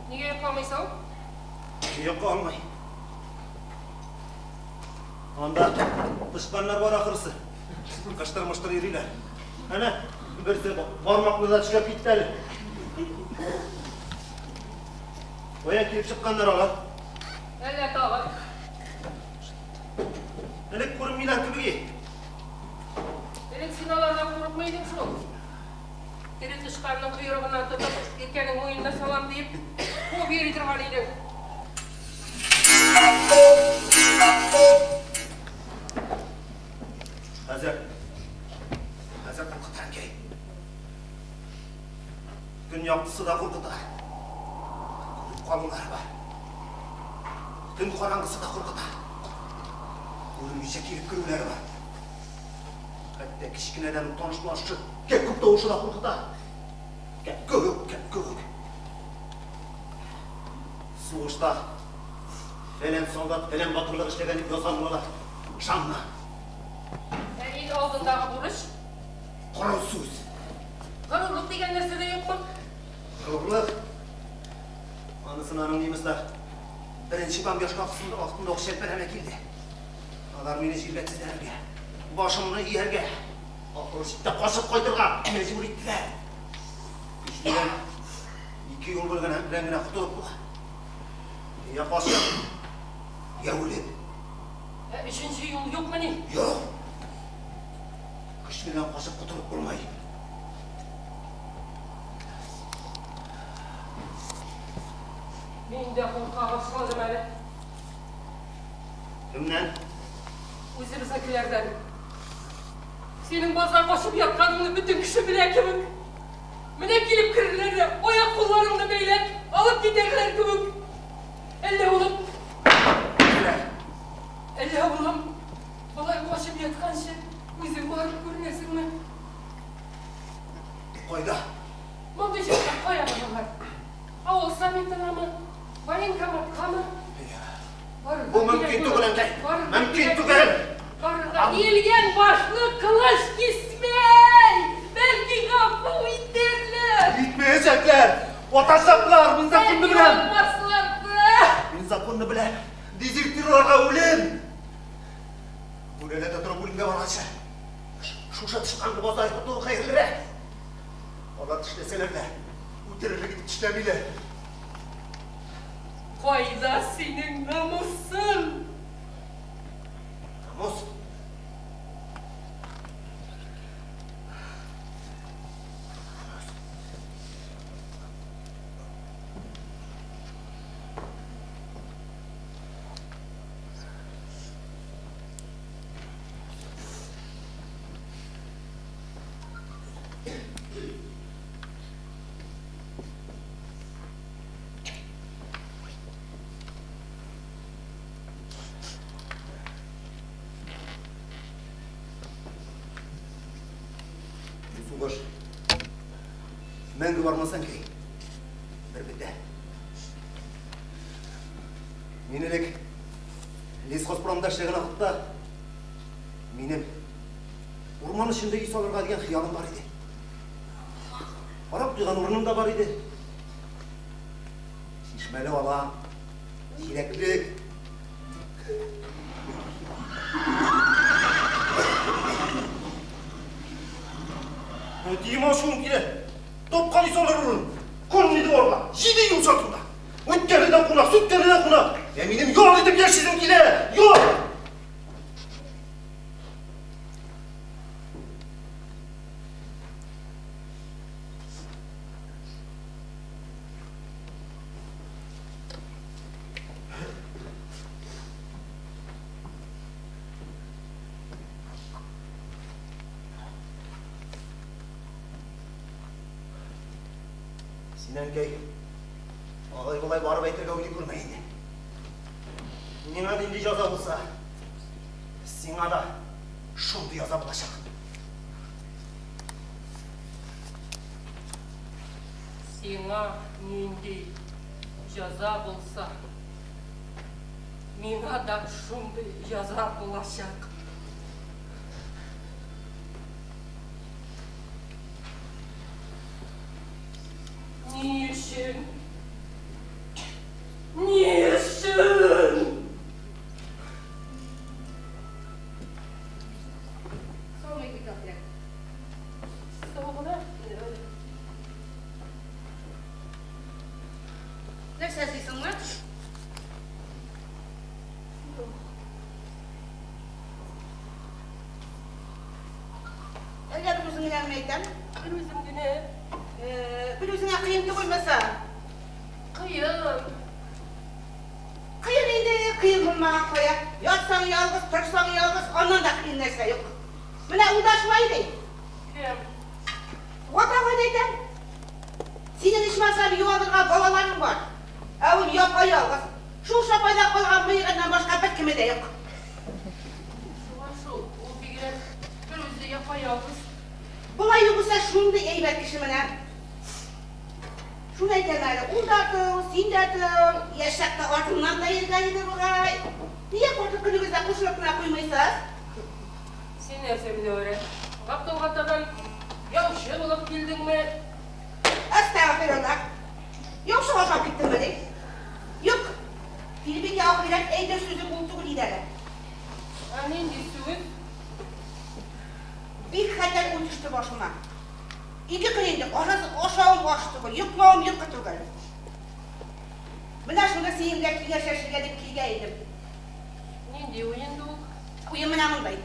Нигә йокламыйсың? Йокы алмый. Анда тычканнар бар ахрысы. Кыштыр-мыштыр йөриләр. Әнә, берсе бармакны да тешләп китте әле. Кая килеп чыкканнар алар? Әллә тагын. Элек күренмиләр кебек. Элек син алардан курыкмый идең шул. Тере тычканның койрыгыннан тотып, иркәнең муенына салам диеп, куып йөри торган идең. Хәзер. Хәзер куркыта, әнкәй. Көн яктысы да куркыта. Күреп калулар бар. Төн караңгысы да куркыта. Күренмичә килеп керүләре бар. Хәтта кечкенәдән үк таныш булган шушы кәккүк тавышы да куркыта. Кәккүк, кәккүк. Сугышта фәлән солдат фәлән батырлык эшләгән дип язган булалар. Ышанма. Ә ил алдындагы бурыч? Коры сүз. Горурлык дигән нәрсә дә юкмы? Горурлык? Анысын аның немецлар беренче бомбежка вакытында ук чәлпәрәмә килде. Алар мине җиргә тезләнергә, башымны ияргә, ахыр чиктә качып кайтырга мәҗбүр иттеләр. Көчледән ике юл белән генә котылып була. Я качып, я үлеп. Ә өченче юл юкмыни? Юк. Көчледән качып котылып булмый. Мин дә курка башладым әле. Кемнән? Үзебезнекеләрдән. Синең базга качып ятканыңны бөтен кеше белә кебек. Менә килеп керерләр дә, аяк-кулларыңны бәйләп, алып китәрләр кебек. Әллә улым? Әллә улым, болай качып ятканчы, үзең барып күренәсеңме? Кайда? Мондый чакта кая баралар? Авыл советынамы? Военкоматкамы? Бу мөмкин түгел, әнкәй. Мөмкин түгел. Барырга иелгән башны кылыч кисмәй. Бәлки гафу итәрләр. Итмәячәкләр. Атачаклар. Мин законны беләм. Бәлки Мин законны беләм. Дезертирларга үлем. Бүрәнәдә торып үлемгә барганчы. Шушы тычканны базда йокыту хәерлерәк. Алар тешләсәләр дә, үтерерлек итеп тешләмиләр. Кайда синең намусың? Намус? Мәңге бармас, әнкәй. Бер бетә. Мин элек лесхозпромда эшләгән вакытта минем урман эчендә өй салырга дигән хыялым бар иде. Карап куйган урыным да бар иде. Чишмәле алан, җиләклек. Әтием ачуым килә. Тапкан өй салыр урын. Конный дворга, җиде юл чатында. Үткәне дә кунак, сүткәне дә кунак. Ә минем ял итеп яшисем килә. Ял! Син, әнкәй, алай-болай барып әйтергә уйлый күрмә инде. Миңа нинди җәза булса, сиңа да шундый җәза булачак. Сиңа нинди җәза булса, миңа да шундый җәза булачак. Ни өчен? Ни өчен? Саумы, бик ахирәт. Сау гына. Нәрсә эзлисеңме? Әллә бер үзең генәме әйтәм? Бер үзем генә. Бер үзеңә кыен түгелме соң? Кыен. Кыен инде, кыен булмаган кая. Ятсаң ялгыз, торсаң ялгыз, аннан да кыен нәрсә юк. Менә ул да шулай ди. Кем? Ватагын әйтәм. Синең ичмасам юанырга балаларың бар. Ә ул япа-ялгыз. Шул шапайда калган мыегыннан башка бер кеме дә юк. Шулай шул, ул бигрәк бер үзе япа-ялгыз. Болай югыйсә шундый әйбәт кеше менә. Шуны әйтәм әле, ул да тол, син дә тол, яшь чакта артыңнан да йөргән иде бугай. Нигә картлык көнегездә кушылып кына куймыйсыз? Син нәрсә, Мөнәвәрә, Габдулгатадан яучы булып килдеңме? Әстәгъфируллаһ. Яучыга ошап киттеңмени? Юк. Филбикә ахирәт әйтер сүзем ул түгел иде әле. Ә нинди сүз? Бик хәтәр уй төште башыма. Ике көн инде ашавым аш түгел, йоклавым йокы түгел. Менә шуны синең белән киңәшләшергә дип килгән идем. Нинди уй инде ул? Уем менә мондый.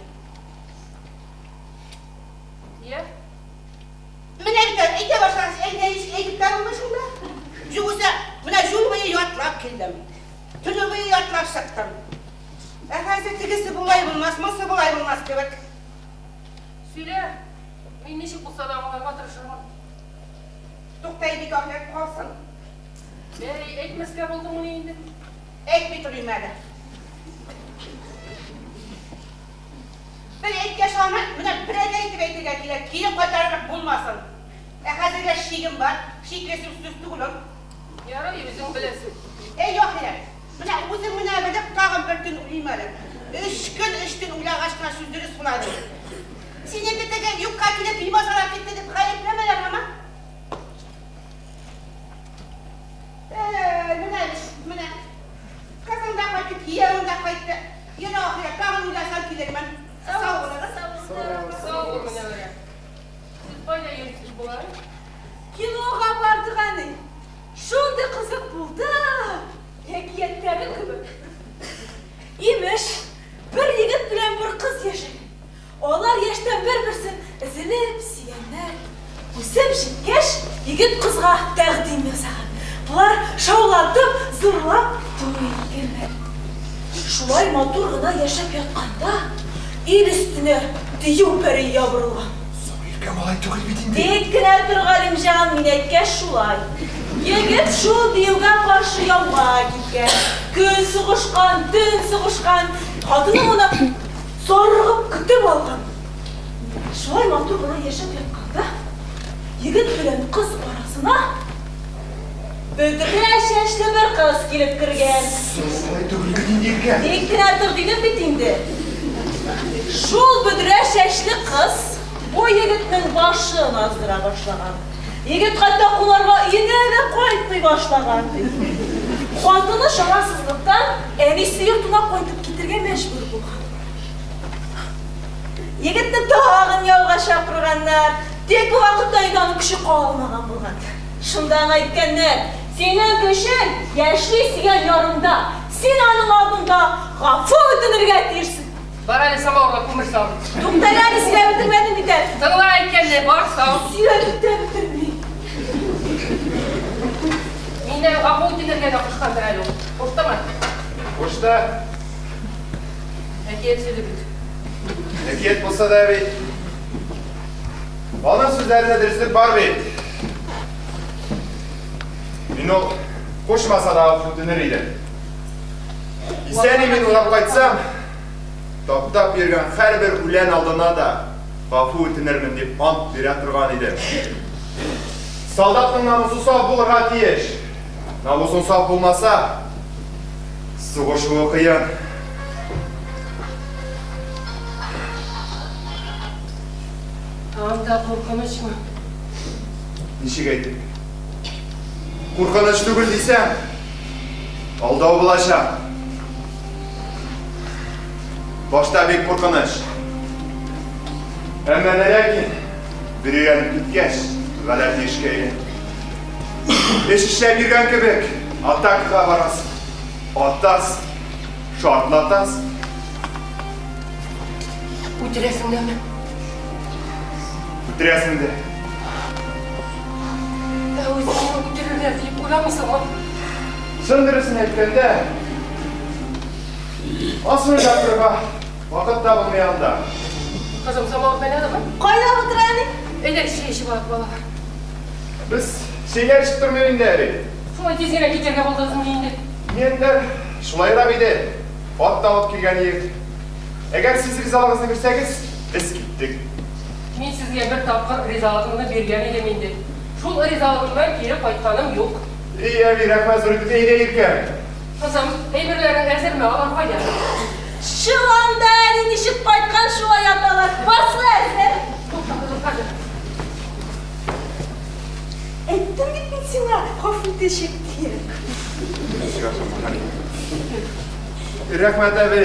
Йә? Менә бит әле, әйтә башлагач, әйтә ничек әйтеп тә булмый шунда. Югыйсә, менә юл буе ятлап килдем. Төне буе ятлап чыктым. Ә хәзер тегесе болай булмас, монысы болай булмас кебек. Сөйлә, мин ничек булса да аңларга тырышырмын. Тукта, әйбик ахирәт калсын. Бәй, әйтмәскә булдыңмыни инде? Әйтми торыйм әле. Бер әйткәч аны, менә берәгәй итеп әйтергә кирәк, кире кайтарырлык булмасын. Ә хәзергә шигем бар, шикле сүз сүз түгел ул. Ярый, үзең беләсең. Әй, ахирәт, менә үзең менә белеп, тагын бер төн уйлыйм әле. Өч көн, өч төн уйлагач кына сүз дөрес була ди. Син инде теге юкка килеп бимазалап китте дип гаепләмәләр, мама. Әй, менә бит, менә. Кызың да кайтты, киявең дә кайтты. Йөрә, ахирәт, тагын уйласам килермен. Сау булыгыз. Сау бул, Мөнәвәрә. Сез кайда йөрисез болай? Кинога бардык, әни. Шундый кызык булды, әкияттәге кебек. Имеш, бер егет белән бер кыз яшәгән. Алар яшьтән бер-берсен өзелеп сөйгәннәр. Үсеп җиткәч, егет кызга тәкъдим ясаган. Болар шаулатып, зурлап туй иткәннәр. Шулай матур гына яшәп ятканда, ил өстенә дию пәрие ябырылган. Соң, Иркәм, алай түгел бит инде. Тик кенә тор, Галимҗан, мин әйткәч шулай. Егет шул диюгә каршы яуга киткән. Көн сугышкан, төн сугышкан. Хатыны моны зарыгып көтеп алган. Шулай матур гына яшәп ятканда, егет белән кыз арасында. Капкасына бөдрә чәчле бер кыз килеп кергән. Шулай түгел бит инде, Иркә. Тик кенә тор дидем бит инде. Шул бөдрә чәчле кыз бу егетнең башын аздыра башлаган. Егет хәтта кунарга өенә дә кайтмый башлаган, ди. Хатыны чарасызлыктан әнисе йортына кайтып китергә мәҗбүр булган. Егетне тагын яуга чакырганнар, тик бу вакытта инде аның көче калмаган булган. Шунда аңа әйткәннәр, Синең көчең яшьли сөйгән ярыңда, син аның алдында гафу үтенергә тиешсең. Бар әле самавырга күмер сал. Туктале әле, сөйләп бетермәдем бит әле. Тыңла әйткәнне, бар сал. Сөйләп тә бетермим. Миннән гафу үтенергә дә кушкандыр әле ул. Куштымы? Кушты. Әкият сүзе бит. Әкият булса да бит. Аның сүзләрендә дөреслек бар бит. Мин ул кушмаса да гафу үтенер идем. Исән-имин урап кайтсам, таптап йөргән һәрбер үлән алдына да гафу үтенермен дип ант бирә торган идем. Солдатның намусы саф булырга тиеш. Намусың саф булмаса, сугышуы кыен. Анда куркынычмы? Ничек әйтик? Куркыныч түгел дисәм, алдау булачак. Башта бик куркыныч. Әмма ләкин бер өйрәнеп киткәч, гадәти эшкә әйләнә. Эш эшләп йөргән кебек, атакага барасың, атасың, шартлатасың. Үтерәсең дәме? Үтерәсең дә. Ә үзеңне үтерерләр дип уйламыйсыңмы? Чын дөресен әйткәндә, асын уйлап торырга вакыт та булмый анда. Кызым, самавыр кайнадымы? Кайнап утыра, әни. Әйдә, чәй эчеп алыйк, балалар. Без чәйләр эчеп тормыйк инде әле. Шулай тиз генә китәргә булдыгызмыни инде? Ниятләр шулайрак иде. Ат та алып килгән идек. Әгәр сез ризалыгыгызны бирсәгез, без киттек. Мин сезгә бер тапкыр ризалыгымны биргән идем инде. Шул ризалыгымнан кире кайтканым юк. И, әби, рәхмәт зур итеп, әйдә, Иркәм. Кызым, әйберләрең әзерме? Алар кайда? Чоланда әни ничек кайткан, шулай яталар. Барсы әзер. Тукта, кызым, хәзер. Әйттем бит мин сиңа, гафу итәчәк диеп. Рәхмәт, әби.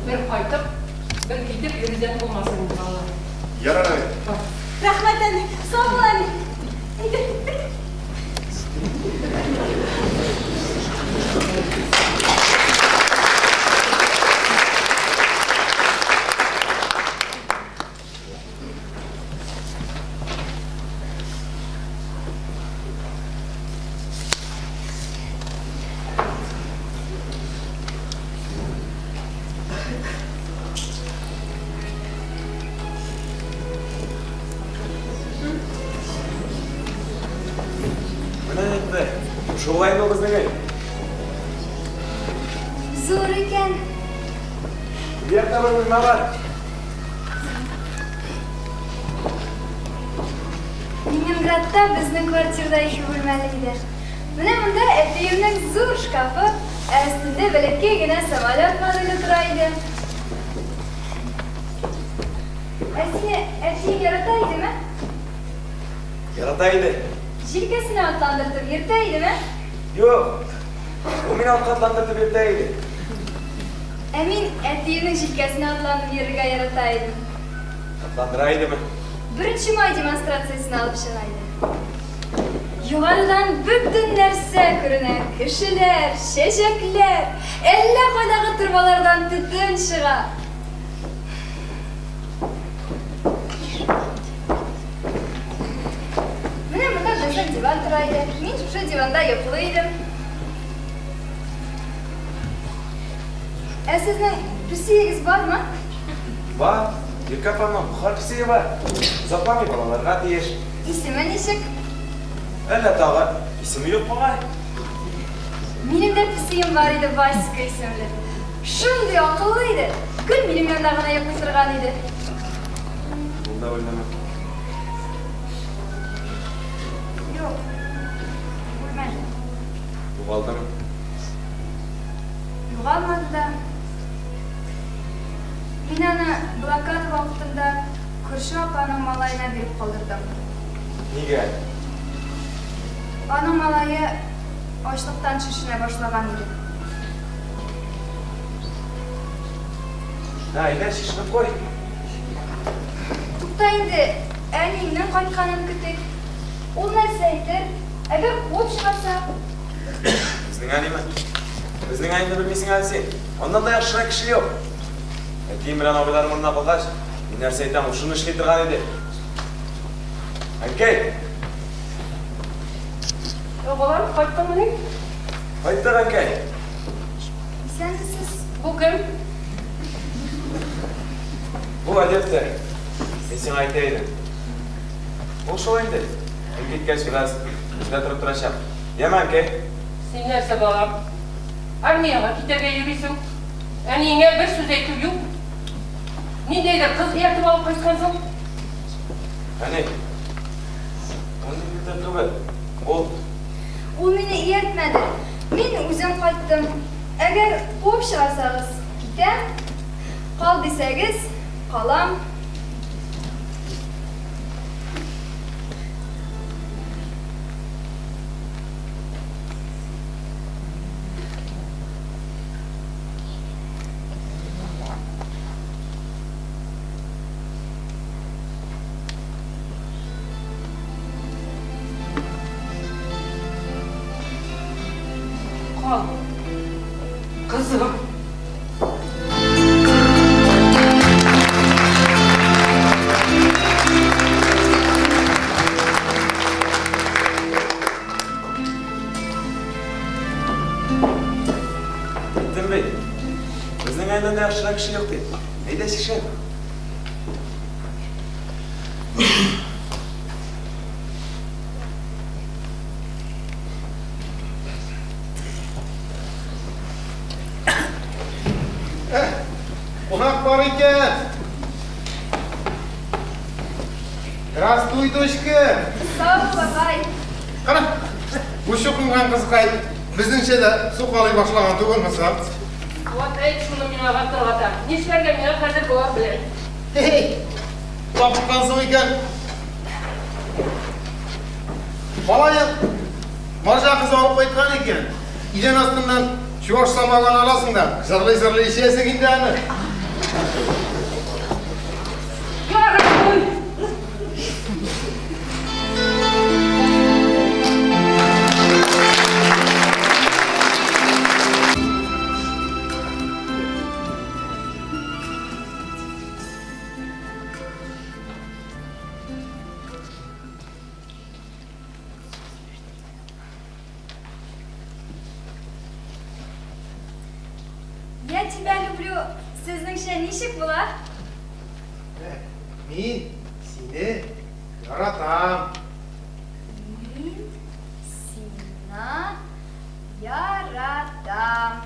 Бер кайтып, бер китеп йөрүдән булмасын инде, балалар. Ярар, әби. Рәхмәт, әни. Сау бул, әни. Әйдә, әйдә. Менә әйтте. Шулай инде ул безнең өй. Зур икән. Бу якта бер бүлмә бар. Ленинградта безнең квартирда ике бүлмәле иде. Менә монда әтиемнең зур шкафы, ә өстендә бәләкәй генә самолет моделе тора иде. Ә сине әтиең ярата идеме? Ярата иде. Җилкәсенә атландыртып йөртә идеме? Юк. Ул мине атка атландыртып йөртә иде. Ә мин әтиемнең җилкәсенә атланып йөрергә ярата идем. Атландыра идеме? Беренче май демонстрациясенә алып чыга иде. Югарыдан бөтен нәрсә күренә, кешеләр, чәчәкләр, әллә кайдагы торбалардан төтен чыга. Менә монда безнең диван тора иде. Мин шушы диванда йоклый идем. Ә сезнең песиегез бармы? Бар. Иркә апамның бохар песие бар. Озакламый балаларга тиеш. Исеме ничек? Әллә тагы исеме юк бугай. Минем дә песием бар иде, Васька исемле. Шундый акыллы иде, гел минем янда гына йоклый торган иде. Ул да үлдеме? Юк, үлмәде. Югалдымы? Югалмады да. Мин аны блокада вакытында күрше апаның малаена биреп калдырдым. Нигә? Аның малае ачлыктан шешенә башлаган иде. На, әйдә, чишенеп куй. Тукта инде, әниеңнең кайтканын көтик. Ул нәрсә әйтер? Әгәр куып чыгарса? Безнең әниме? Безнең әнине белмисең әле син. Аннан да яхшырак кеше юк. Әтием белән абыйларым монда калгач, мин нәрсә әйтәм, ул шуны эшли торган иде. Әнкәй! Ә, балам, кайттыңмыни? Кайттык, әнкәй. Исәнмесез. Бу кем? Бу әдәптер. Мин сиңа әйтә идем. Ул шул инде. Мин киткәч бераз бездә торып торачак. Яме, әнкәй? Син нәрсә, балам? Армиягә китәргә йөрисең. Әниеңә бер сүз әйтү юк. Ниндәйдер кыз ияртеп алып кайткансың. Әни, ул ниндидер түгел. Ул... Ул мине ияртмәде. Мин үзем кайттым. Әгәр куып чыгарсагыз, китәм. Кал дисәгез, калам. Кал, кызым. Әйттем бит. Безнең әнидән дә яхшырак кеше юк дип. Әйдә, чишен. Кунак бар икән. Здравствуй, дочка. Сау бул, бабай. Кара, бу чукынган кызкай безнеңчә дә сукалый башлаган түгелме соң? Вот әйт шуны миңа, Габдулла ата. Нишләргә миңа хәзер болар белән? Хе-хе, тапкансың икән. Малаең марҗа кызы алып кайткан икән. Идән астыннан чуваш самогон аласың да, җырлый-җырлый эчәсең инде аны. Ярый! Я тебя люблю, сезнеңчә ничек була? Мин сине яратам. Мин сина яратам.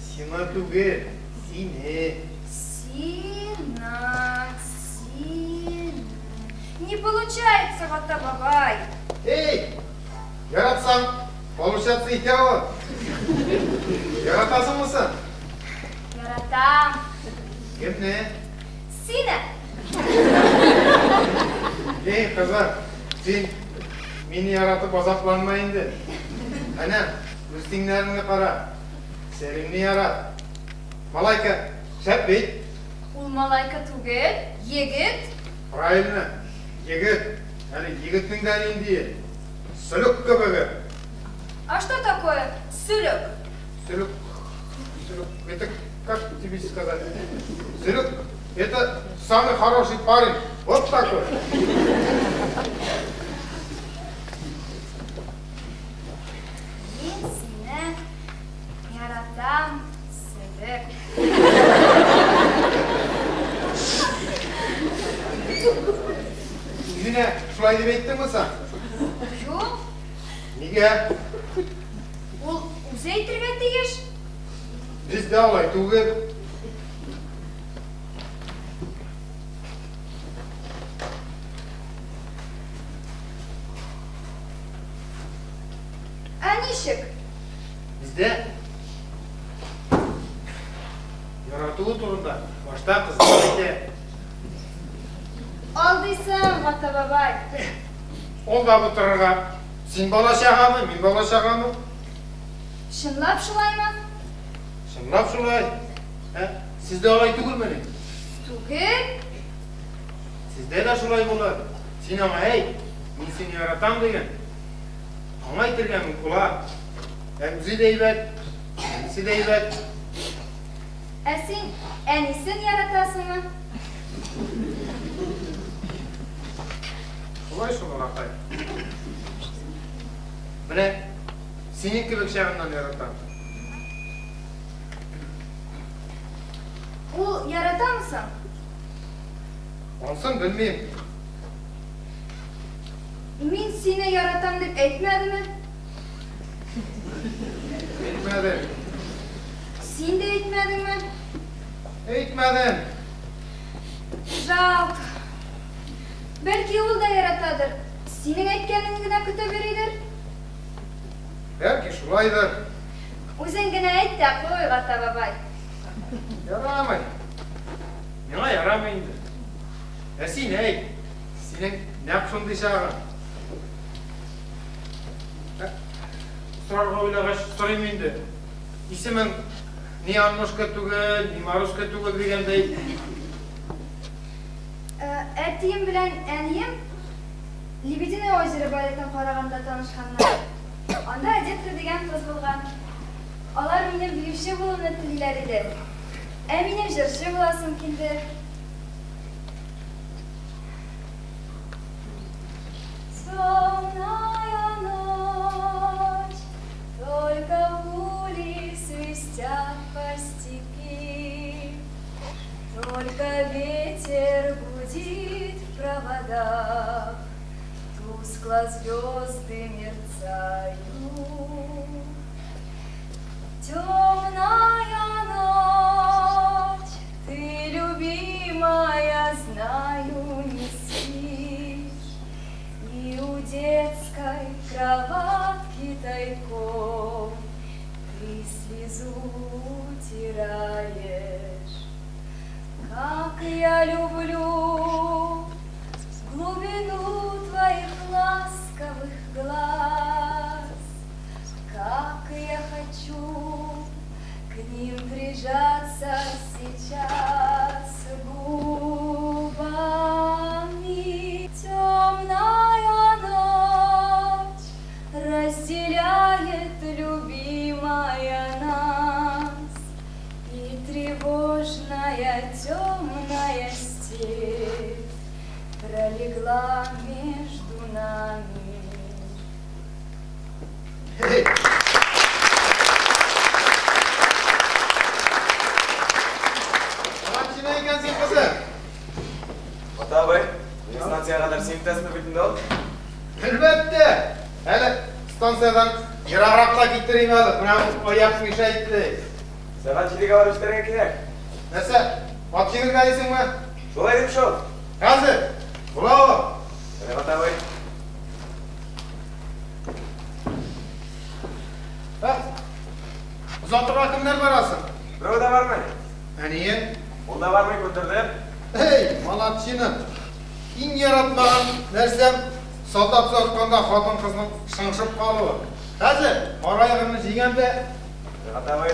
Сина түгел, сине. Сина, сине. Не получается, Гата бабай. Эй, яратсаң, получаться итә ул. Яратасыңмы соң? Яратам. Кемне? Сине. Эй, кызым, син мине яратып азапланма инде. Әнә, үз тиңнәреңне кара. Сәлимне ярат. Малайка, шәп бит. Ул малайка түгел, егет. Правильно, егет. Әле егетнең дә ниндие? Сөлек кебеге. А что такое сөлек? Сөлек, сөлек, это как тебе сказать? Сөлек, это самый хороший парень. Вот такой. Мин сине яратам, сөлек. Үзенә шулай дип әйттеңме соң? Юк. Нигә? Ул Үзе әйтергә тиеш. Бездә алай түгел. Ә ничек? Бездә яратуы турында башта кызлар әйтә. Алдыйсың, Гата бабай. Алдап утырырга. Син бала чагамы, мин бала чагамы? Чынлап шулаймы? Чынлап шулай. Ә, сездә алай түгелмени? Түгел. Сездә дә шулай була. Син аңа әйт, мин сине яратам диген. Аңа әйтергә була. Ә үзе дә әйбәт, әнисе дә әйбәт. Ә син әнисен яратасыңмы? Шулай шул, балакай. Менә синең кебек чагыннан яратам. Ул яратамы соң? Ансын белмим. Мин сине яратам дип әйтмәдеме? Әйтмәде. Син дә әйтмәдеңме? Әйтмәдем. Жалко. Бәлки ул да яратадыр. Синең әйткәнеңне генә көтеп йөридер. Бәлки шулайдыр. Үзең генә әйт тә куй, Гата бабай. Ярамый. Миңа ярамый инде. Ә син әйт. Синең нәкъ шундый чагың. Сорарга уйлагач, сорыйм инде. Исемең ни Аннушка түгел, ни Маруська түгел дигәндәй. Әтием белән әнием Лебединое озеро балетын караганда танышканнар. Анда Одетта дигән кыз булган. Алар минем биюче булуымны телиләр иде. Ә минем җырчы буласым килде. Темная ночь, только пули свистят по степи, только ветер гудит в проводах, тускло звезды мерцают. Темная ночь, ты, любимая, знаю, не спишь, и у детской кроватки тайком ты слезу утираешь. Как я люблю глубину твоих ласковых глаз, как я хочу к ним прижаться сейчас губами. Темная ночь разделяет любимая нас, и тревожная темная степь пролегла между нами. Молодчина икәнсең, кызым. Гата абый, мине станциягә кадәр син илтәсеңме бит инде ул? Әлбәттә. Әле станциядән ерагракка китерим әле. Менә аяк мешает ди. Сәгать 7-гә барып җитәргә кирәк. Нәрсә? Ат җигергә дисеңме? Шулай дип шул. Хәзер. Була ул. Гата абый. Озатырга кемнәр барасың? Берәү дә бармый. Әниең? Ул да бармый, күндердем. Эй, молодчина. Иң яратмаган нәрсәм солдат озатканда хатын-кызның шыңшып калуы. Хәзер кара айгырны җигәм дә. Гата абый.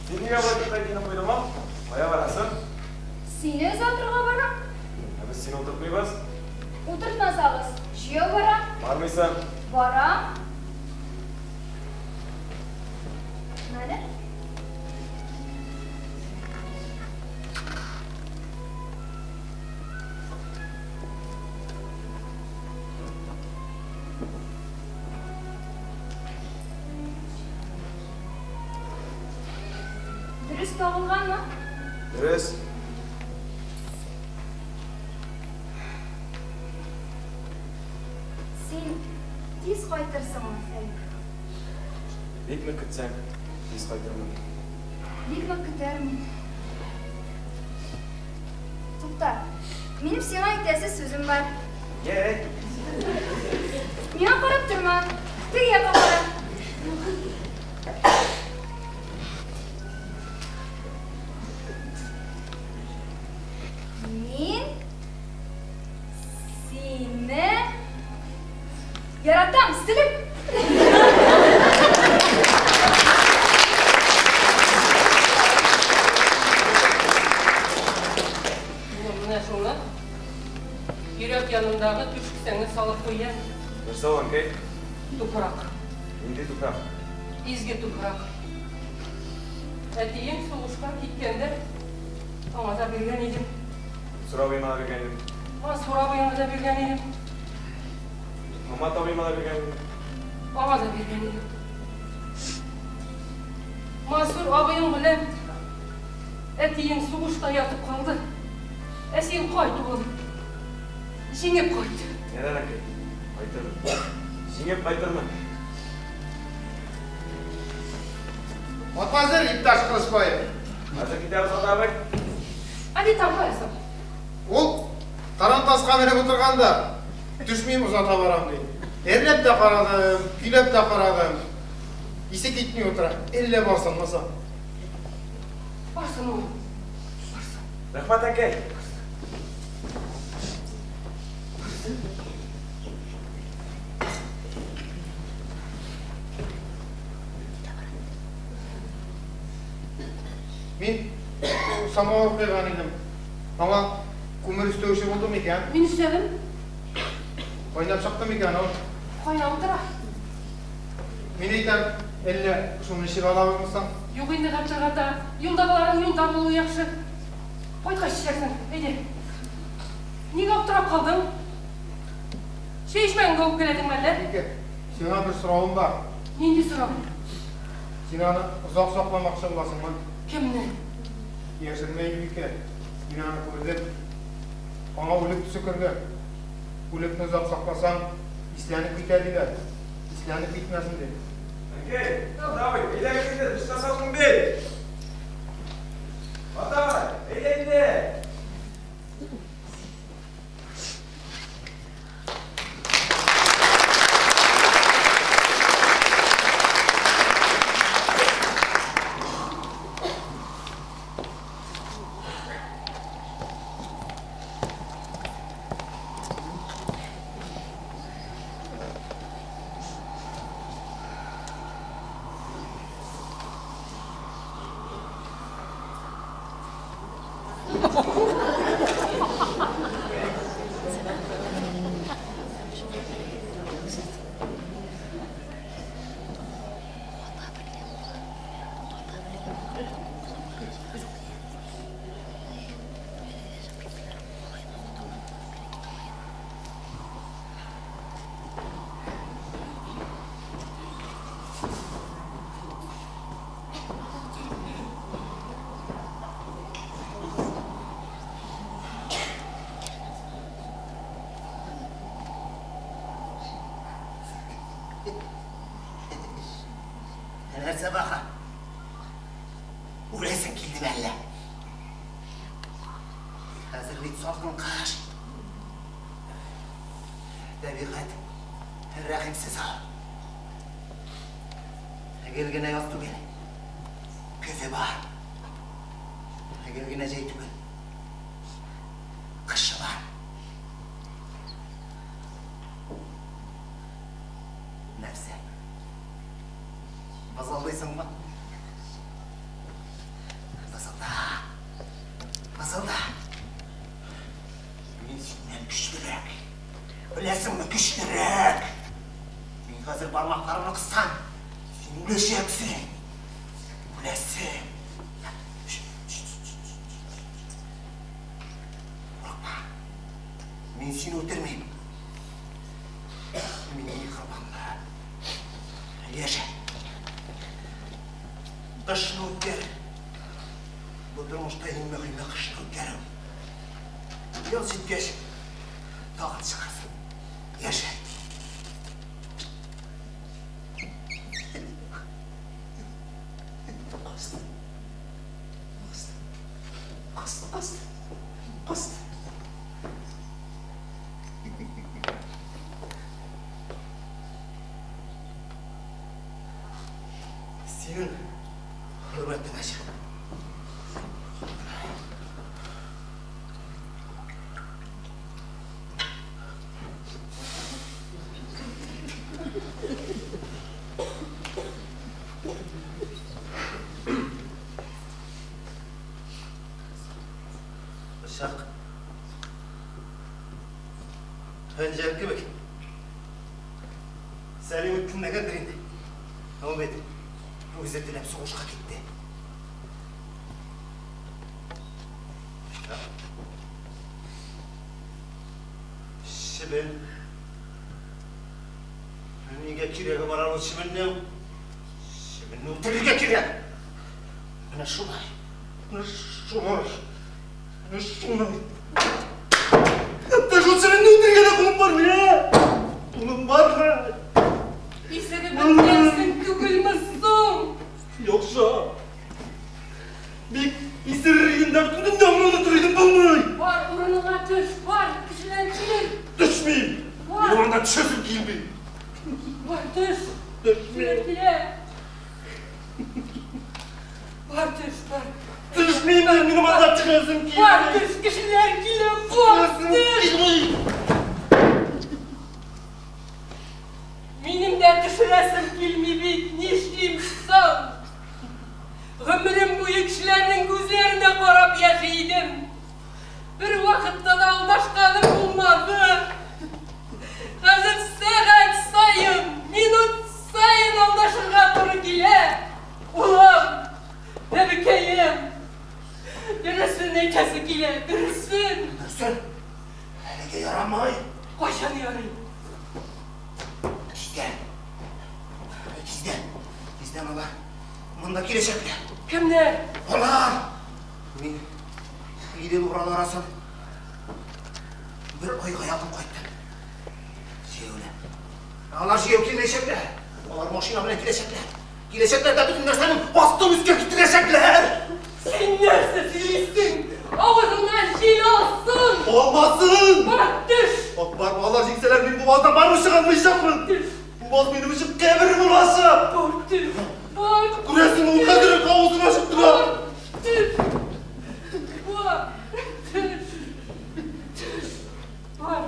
Син нигә болай туктап киенеп куйдың ул? Кая барасың? Сине озатырга барам. Ә без сине утыртмыйбыз. Утыртмасагыз, җәяү барам. Бармыйсың. Барам. Менә. Дөрес табылганмы? Дөрес. Син тиз кайтырсыңмы, Фәниф? Бик нык көтсәң, тиз кайтырмын. Бик нык көтәрмен. Тукта, минем сиңа әйтәсе сүзем бар. Йә, әйт. Миңа карап торма, теге якка кара. Мин сине яратам, Сөлек! Улым, менә шуны йөрәк янындагы түш кесәңә салып куй, я. Нәрсә ул, әнкәй? Туфрак. Нинди туфрак? Изге туфрак. Әтиең сугышка киткәндә аңа да биргән идем. Мансур абыема да биргән идем. Мансур абыеңа да биргән идем. Мамат абыема да биргән идем. Аңа да биргән идем. Мансур абыең белән әтиең сугышта ятып калды. Ә син кайт, улым. Җиңеп кайт. Ярар, әнкәй. Кайтырмын. Җиңеп кайтырмын. Ат әзер, иптәш Кылычбаев. Хәзер китәбез, Ата абый. Әни там каясың? Ул тарантаска менеп утырган да, төшмим, озата барам, ди. Әрләп тә карадым, көйләп тә карадым. Исе китми утыра. Әллә барсынмы соң? Барсын, улым. Барсын. Рәхмәт, әнкәй. Мин самавыр куйган идем. Аңа күмер өстәүче булды микән? Мин өстәдем. Кайнап чыкты микән ул? Кайнап утыра. Мин әйтәм, әллә шуны эчеп алабызмы соң? Юк инде, Габделгата, юлдагыларның юлда булуы яхшы. Кайткач эчәрсең, әйдә. Нигә аптырап калдың? Чәй эчмәгәнгә үпкәләдеңме әллә? Бикә, сиңа бер соравым бар. Нинди сорау? Син аны озак сакламакчы буласыңмы? Кемне? Яшермә, Илбикә, мин аны күрдем. Аңа үлек төсе кергән. Үлекне озак сакласаң, исләнеп китә, диләр. Исләнеп китмәсен дип. Әнкәй, Ата абый, әйдәгез инде, тышта салкын бит. Ата абый, әйдә инде. Нәрсә бака? Үләсең килдеме әллә? Хәзер бит салкын кыш. Табигать рәхимсез ау. Гел генә яз түгел. Көзе бар. Гел генә җәй түгел. Кышы бар. Нәрсә? Бызылдыйсыңмы? Бызылда. Бызылда. Мин синнән көчлерәк. Беләсеңме, көчлерәк. Мин хәзер бармакларымны кыссам, син үләчәксең. Үләсең. Курыкма. Мин сине үтермим. Мин миһербанлы. Яшә. Кышны үткәр. Бу тормышта иң мөһиме кышны үткәрү. Яз җиткәч, тагын чыгарсың. Яшә. Синең хөрмәтеңә чык. Пычак. Хәнҗәр кебек. Сәлим үткенләгәндер инде. Ул бит үзе теләп сугышка китте. Чебен. Нигә кирәге бар аның чебеннең? Чебенне үтерергә кирәк. Менә шулай. Менә шулай. Менә шулай. Хәтта шул чебенне үтерергә дә кулым бармый, ә? Кулым бармый. Исереп беткәнсең түгелме соң? Юкса, бик исерер идем дә бөтен дөньямны онытыр идем, булмый. Бар, урыныңа төш, бар, кешеләр килер. Төшмим. Бар. Минем анда төшәсем килми. Бар, төш. Төшмим. Кешеләр килә. Бар, төш, бар. Төшмим, минем анда төшәсем килми. Бар, төш, кешеләр килә, бар, төш. Минем дә төшерәсем килми бит, нишлим соң? Гомерем буе кешеләрнең күзләренә карап яши идем. Бер вакытта да алдашканым булмады. Хәзер сәгать саен, минут саен алдашырга туры килә. Улым, бәбекәем, дөресен әйтәсе килә, дөресен. Дөресен? Әлегә ярамый. Кайчан ярый? Тиздән. Тиздән. Тиздән алар монда киләчәкләр. Кемнәр? Алар! Мин Идел Урал арасын бер айга якын кайттым. Җәяүләп. Алар җәяү килмәячәкләр. Алар машина белән киләчәкләр. Киләчәкләр дә бөтен нәрсәнең астын өскә китерәчәкләр. Син нәрсә сөйлисең? Авызыңнан җил алсын! Алмасын! Бар, төш! Бар, алар җиңсәләр, мин бу баздан барыбер чыга алмаячакмын. Төш! Бу баз минем өчен кабер булачак. Бар, төш! Бар! Күрәсең, ул хәзер үк авызын ачып тора. Бар, төш! Бар, төш! Төш! Бар!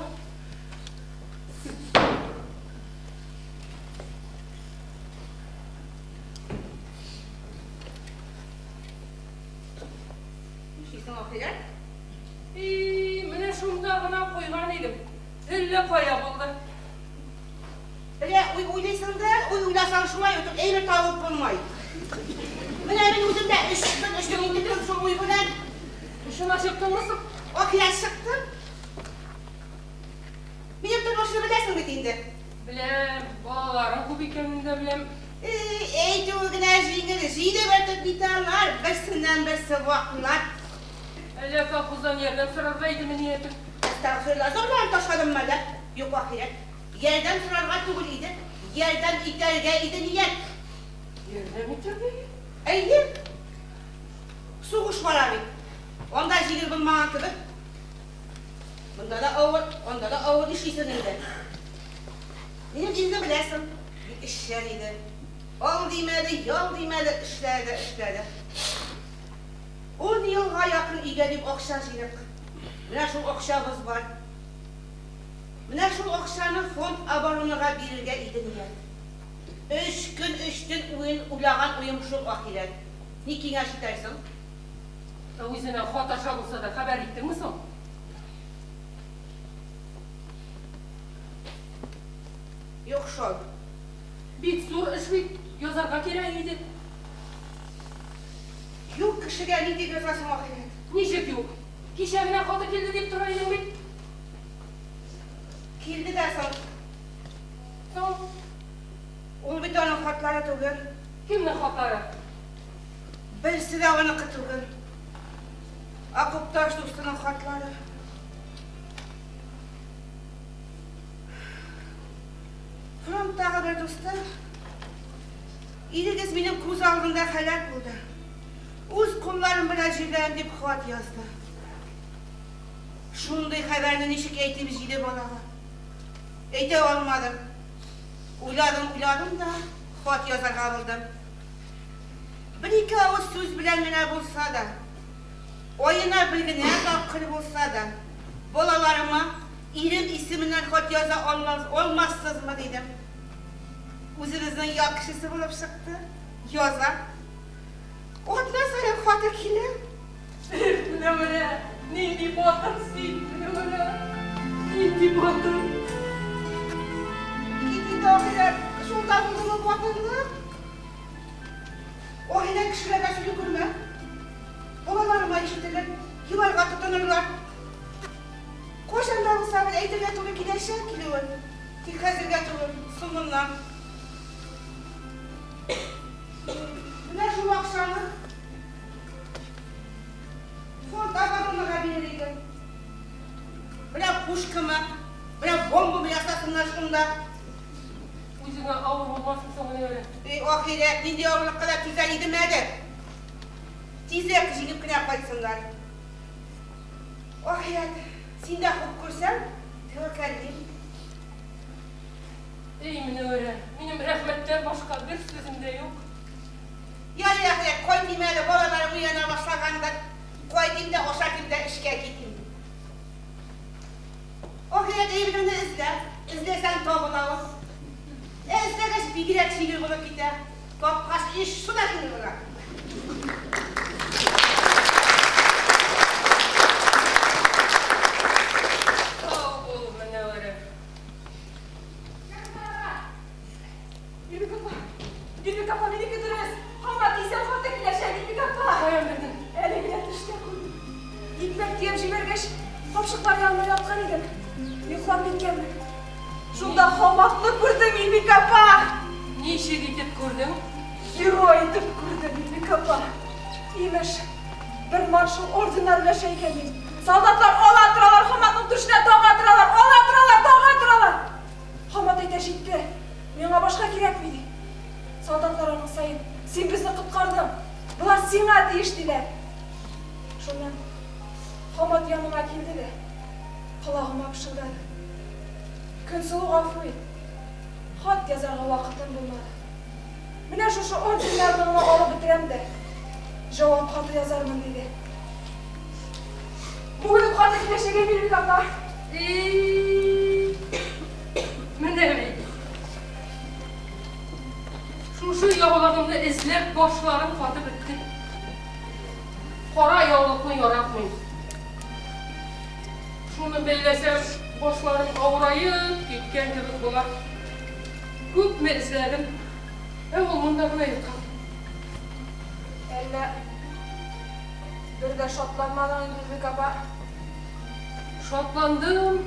Нишлисең, Ахирәт? И, менә шунда гына куйган идем. Әллә кая булды. Менә уй уйлыйсың да, уй уйласаң шулай итеп әйбер табып булмый. Менә мин үзем дә өч көн эшләп интектем шул уй белән. Эшен ачыктыңмы соң? Ахирәт чыкты. Минем тормышны беләсең бит инде. Беләм, балаларың күп икәнен дә беләм. Эй, әйтүе генә җиңел, җиде бөртек бит алар, берсеннән-берсе ваклар. Әллә колхоздан ярдәм сорарга идеме ниятең? Әстәгъфирулла, зарланып ташладыммы әллә? Юк, ахирәт. Ярдәм сорарга түгел иде, ярдәм итәргә иде ният. Ярдәм итәргә? Әйе. Сугыш бара бит. Анда җиңел булмаган кебек. Монда да авыр, анда да авыр, нишлисең инде? Минем ирне беләсең, бик эшчән иде. Ал димәде, ял димәде, эшләде, эшләде. Ун елга якын өйгә дип акча җыйдык. Менә шул акчабыз бар. Менә шул акчаны фонд оборонага бирергә иде ният. Өч көн, өч төн уен уйлаган уем шул, ахирәт. Ни киңәш итәрсең? Ә үзенә хат аша булса да хәбәр иттеңме соң? Юк шул. Бик зур эш бит, язарга кирәк иде. Юк кешегә ни дип язасың, ахирәт? Ничек юк? Кичә генә хаты килде дип тора идең бит. Килде дә соң. Соң? Ул бит аның хатлары түгел. Кемнең хатлары? Берсе дә аныкы түгел. Окопташ дустының хатлары. Фронттагы бер дусты, Ирегез минем күз алдында һәлак булды. Үз кулларым белән җирләдем, дип хат язды. Шундый хәбәрне ничек әйтим җиде балага? Әйтә алмадым. Уйладым, уйладым да, хат язарга булдым. Бер-ике авыз сүз белән генә булса да, аена бер генә тапкыр булса да, балаларыма ирем исеменнән хат яза алмассызмы, дидем. Үзебезнең як кешесе булып чыкты. Яза. Атна саен хаты килә. Менә менә, нинди батыр син, менә менә, нинди батыр. Кит инде, ахирәт, шунда булдымы батырлык? Ахирәт кешеләргә сөйли күрмә. Балаларыма ишетелер, еларга тотынырлар. Кайчан да булса бер әйтергә туры киләчәк килүен. Тик хәзергә түгел, соңыннан. Менә шул акчаны фонд оборонага бирер идем. Берәр пушкамы, берәр бомбамы ясасыннар шунда. Үзеңә авыр булмасын соң әле. Эй, ахирәт, нинди авырлыкка да түзәр идем әле. Тизрәк җиңеп кенә кайтсыннар. Ахирәт, син дә хуп күрсәң, тәвәккәллим. Эй, Мөнәвәрә, минем рәхмәттән башка бер сүзем дә юк. Ярый, ахирәт, кайтыйм әле, балаларым уяна башлагандыр. Кайтыйм да ашатыйм да эшкә китим. Ахирәт, әйбереңне эзлә. Эзләсәң табыла ул. Ә эзләгәч бигрәк җиңел булып китә. Тапкач эш шуна җиңел була. Сау бул, Мөнәвәрә. Илбик апа, Илбик апа, минеке дөрес. Һаман исән хаты киләчәк, Илбик апа. Каян белдең? Әле генә төштә күрдем. Икмәк төяп җибәргәч, капчыклар янында яткан идем. Йоклап киткәнмен. Шунда Хаматны күрдем, Илбик апа. Ничек итеп күрдең? Герой итеп күрдем, Илбик апа. Имеш, бер маршал орденнар өләшә икән бит. Солдатлар ала торалар, Хаматның түшенә тага торалар, ала торалар, тага торалар. Хамат әйтә, җитте, миңа башка кирәкми, ди. Солдатлар аның саен, син безне коткардың, болар сиңа тиеш, диләр. Шуннан Хамат яныма килде дә, колагыма пышылдады. Көнсылу, гафу ит, хат язарга вакытым булмады. Менә шушы орденнарны гына алып бетерәм дә, җавап хаты язармын, диде. Бүген үк хаты киләчәк, Әмирбик апа. И, менә бит. Шушы яулыгымны эзләп башларым катып бетте. Кара яулыкны яратмыйм. Шуны бәйләсәм, башларым авыраеп киткән кебек була. Күпме эзләдем, ә ул монда гына яткан. Әллә бер дә шатланмадың инде, Илбик апа? Шатландым,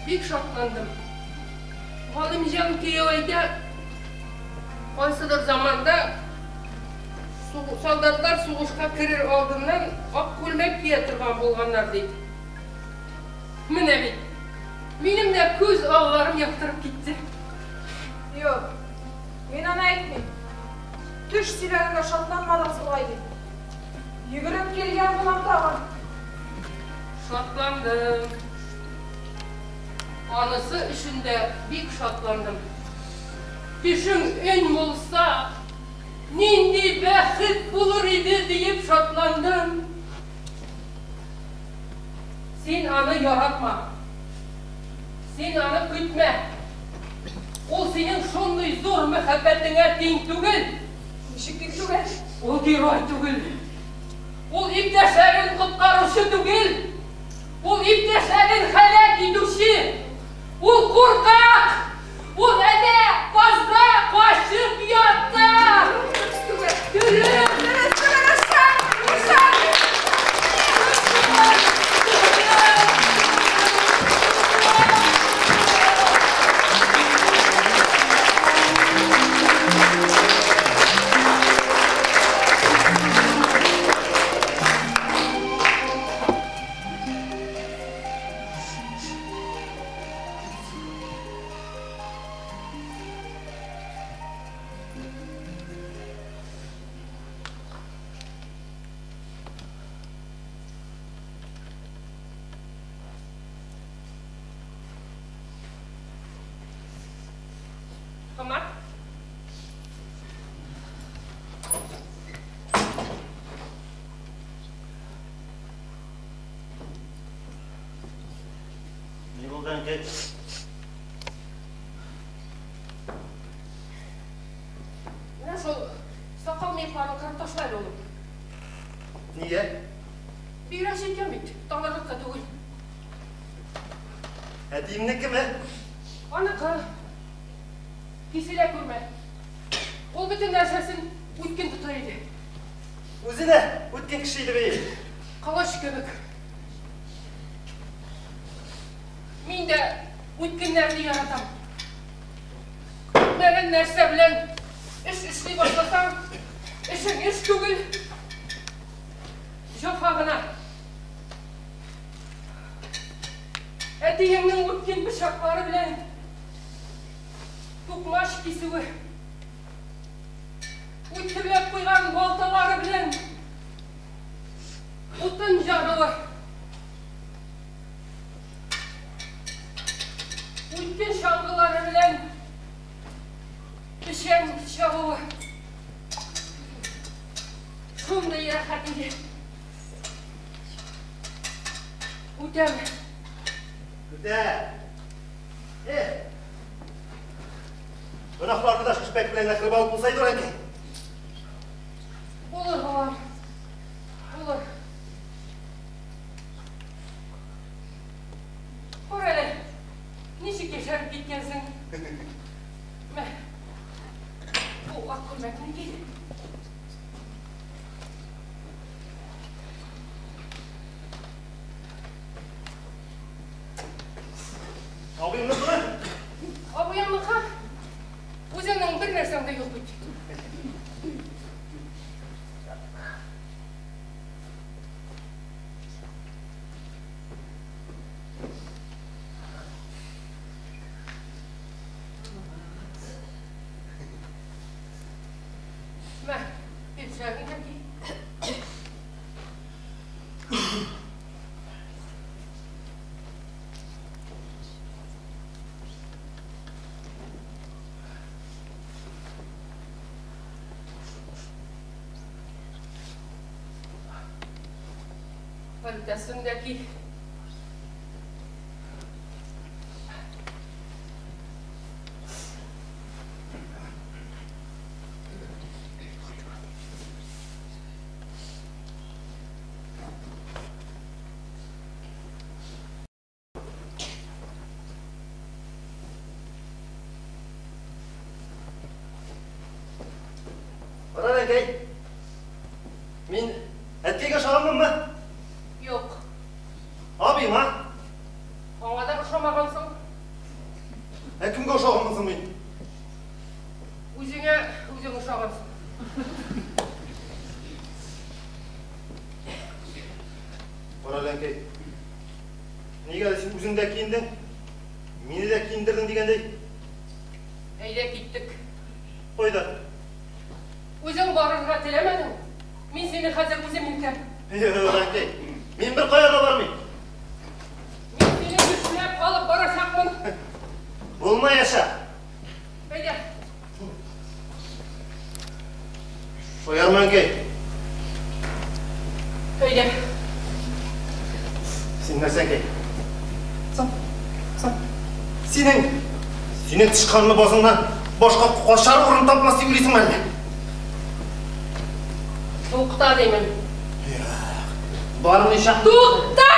бик шатландым. Галимҗан кияү әйтә, кайсыдыр заманда солдатлар сугышка керер алдыннан ак күлмәк кия торган булганнар, ди. Менә бит, минем дә күз алларым яктырып китте. Юк, мин аны әйтмим. Төш сөйләгәнгә шатланмадыгыз бугай, дим. Йөгереп килгән булам тагын. Шатландым. Анысы өчен дә бик шатландым. Төшең өн булса, нинди бәхет булыр иде диеп шатландым. Син аны яратма. Син аны көтмә. Ул синең шундый зур мәхәббәтеңә тиң түгел. Ничек тиң түгел? Ул герой түгел. Ул иптәшләрен коткаручы түгел. Ул иптәшләрен һәлак итүче. Ул куркак. Ул әнә базда качып ята. Дөрес түгел. Дөрес. Дөрес түгел, ышан, ышан. Булды, әнкәй. Менә шул сакал мыекларын кырып ташла әле, улым. Нигә? Бигрәк җиткән бит, танырлык та түгел. Әтиемнекеме? Аныкы. Киселә күрмә. Ул бөтен нәрсәсен үткен тота иде. Үзе дә үткен кеше иде бит. Кылыч кебек. Мин дә үткеннәрне яратам. Көтмәгән нәрсә белән эш эшли башласаң, эшең эш түгел, җәфа гына. Әтиеңнең үткен пычаклары белән тукмач кисүе, үткерләп куйган балталары белән утын жаруы, үткен чалгылары белән печән чабуы. Шундый рәхәт иде. Үтәме? Үтә. Эх. Гөнаһларны да шешпәк белән генә кырып алып булса иде, әнкәй. Булыр, балам. Булыр. Күр әле, ничек яшәреп киткәнсең. Мә, бу ак күлмәкне ки. Абыеңныкымы? Абыеңныкы? Үзеңнең бер нәрсәң дә юк бит. Мә, пиджагыңны да ки. Пальтосын да ки. Кара, әнкәй. Мин әткәйгә ошаганмынмы? Юк. Абыеңа? Аңа да ошамагансың. Ә кемгә ошаганмын соң мин? Үзеңә үзең ошагансың. Кара, әнкәй. Нигә әле син үзең дә киендең, мине дә киендердең дигәндәй? Әйдә, киттек. Кайда? Үзең барырга теләмәдең, мин сине хәзер үзем илтәм. Юк, әнкәй, мин бер кая да бармыйм. Мин сине көчләп алып барачакмын. Булмаячак. Әйдә. Шаярма, әнкәй. Әйдә. Син нәрсә, әнкәй? Соң, соң. Синең, синең тычканлы базыңнан башка качар урын тапмас дип уйлыйсыңмы әллә? Тукта, димен. Бармыйча. Тукта!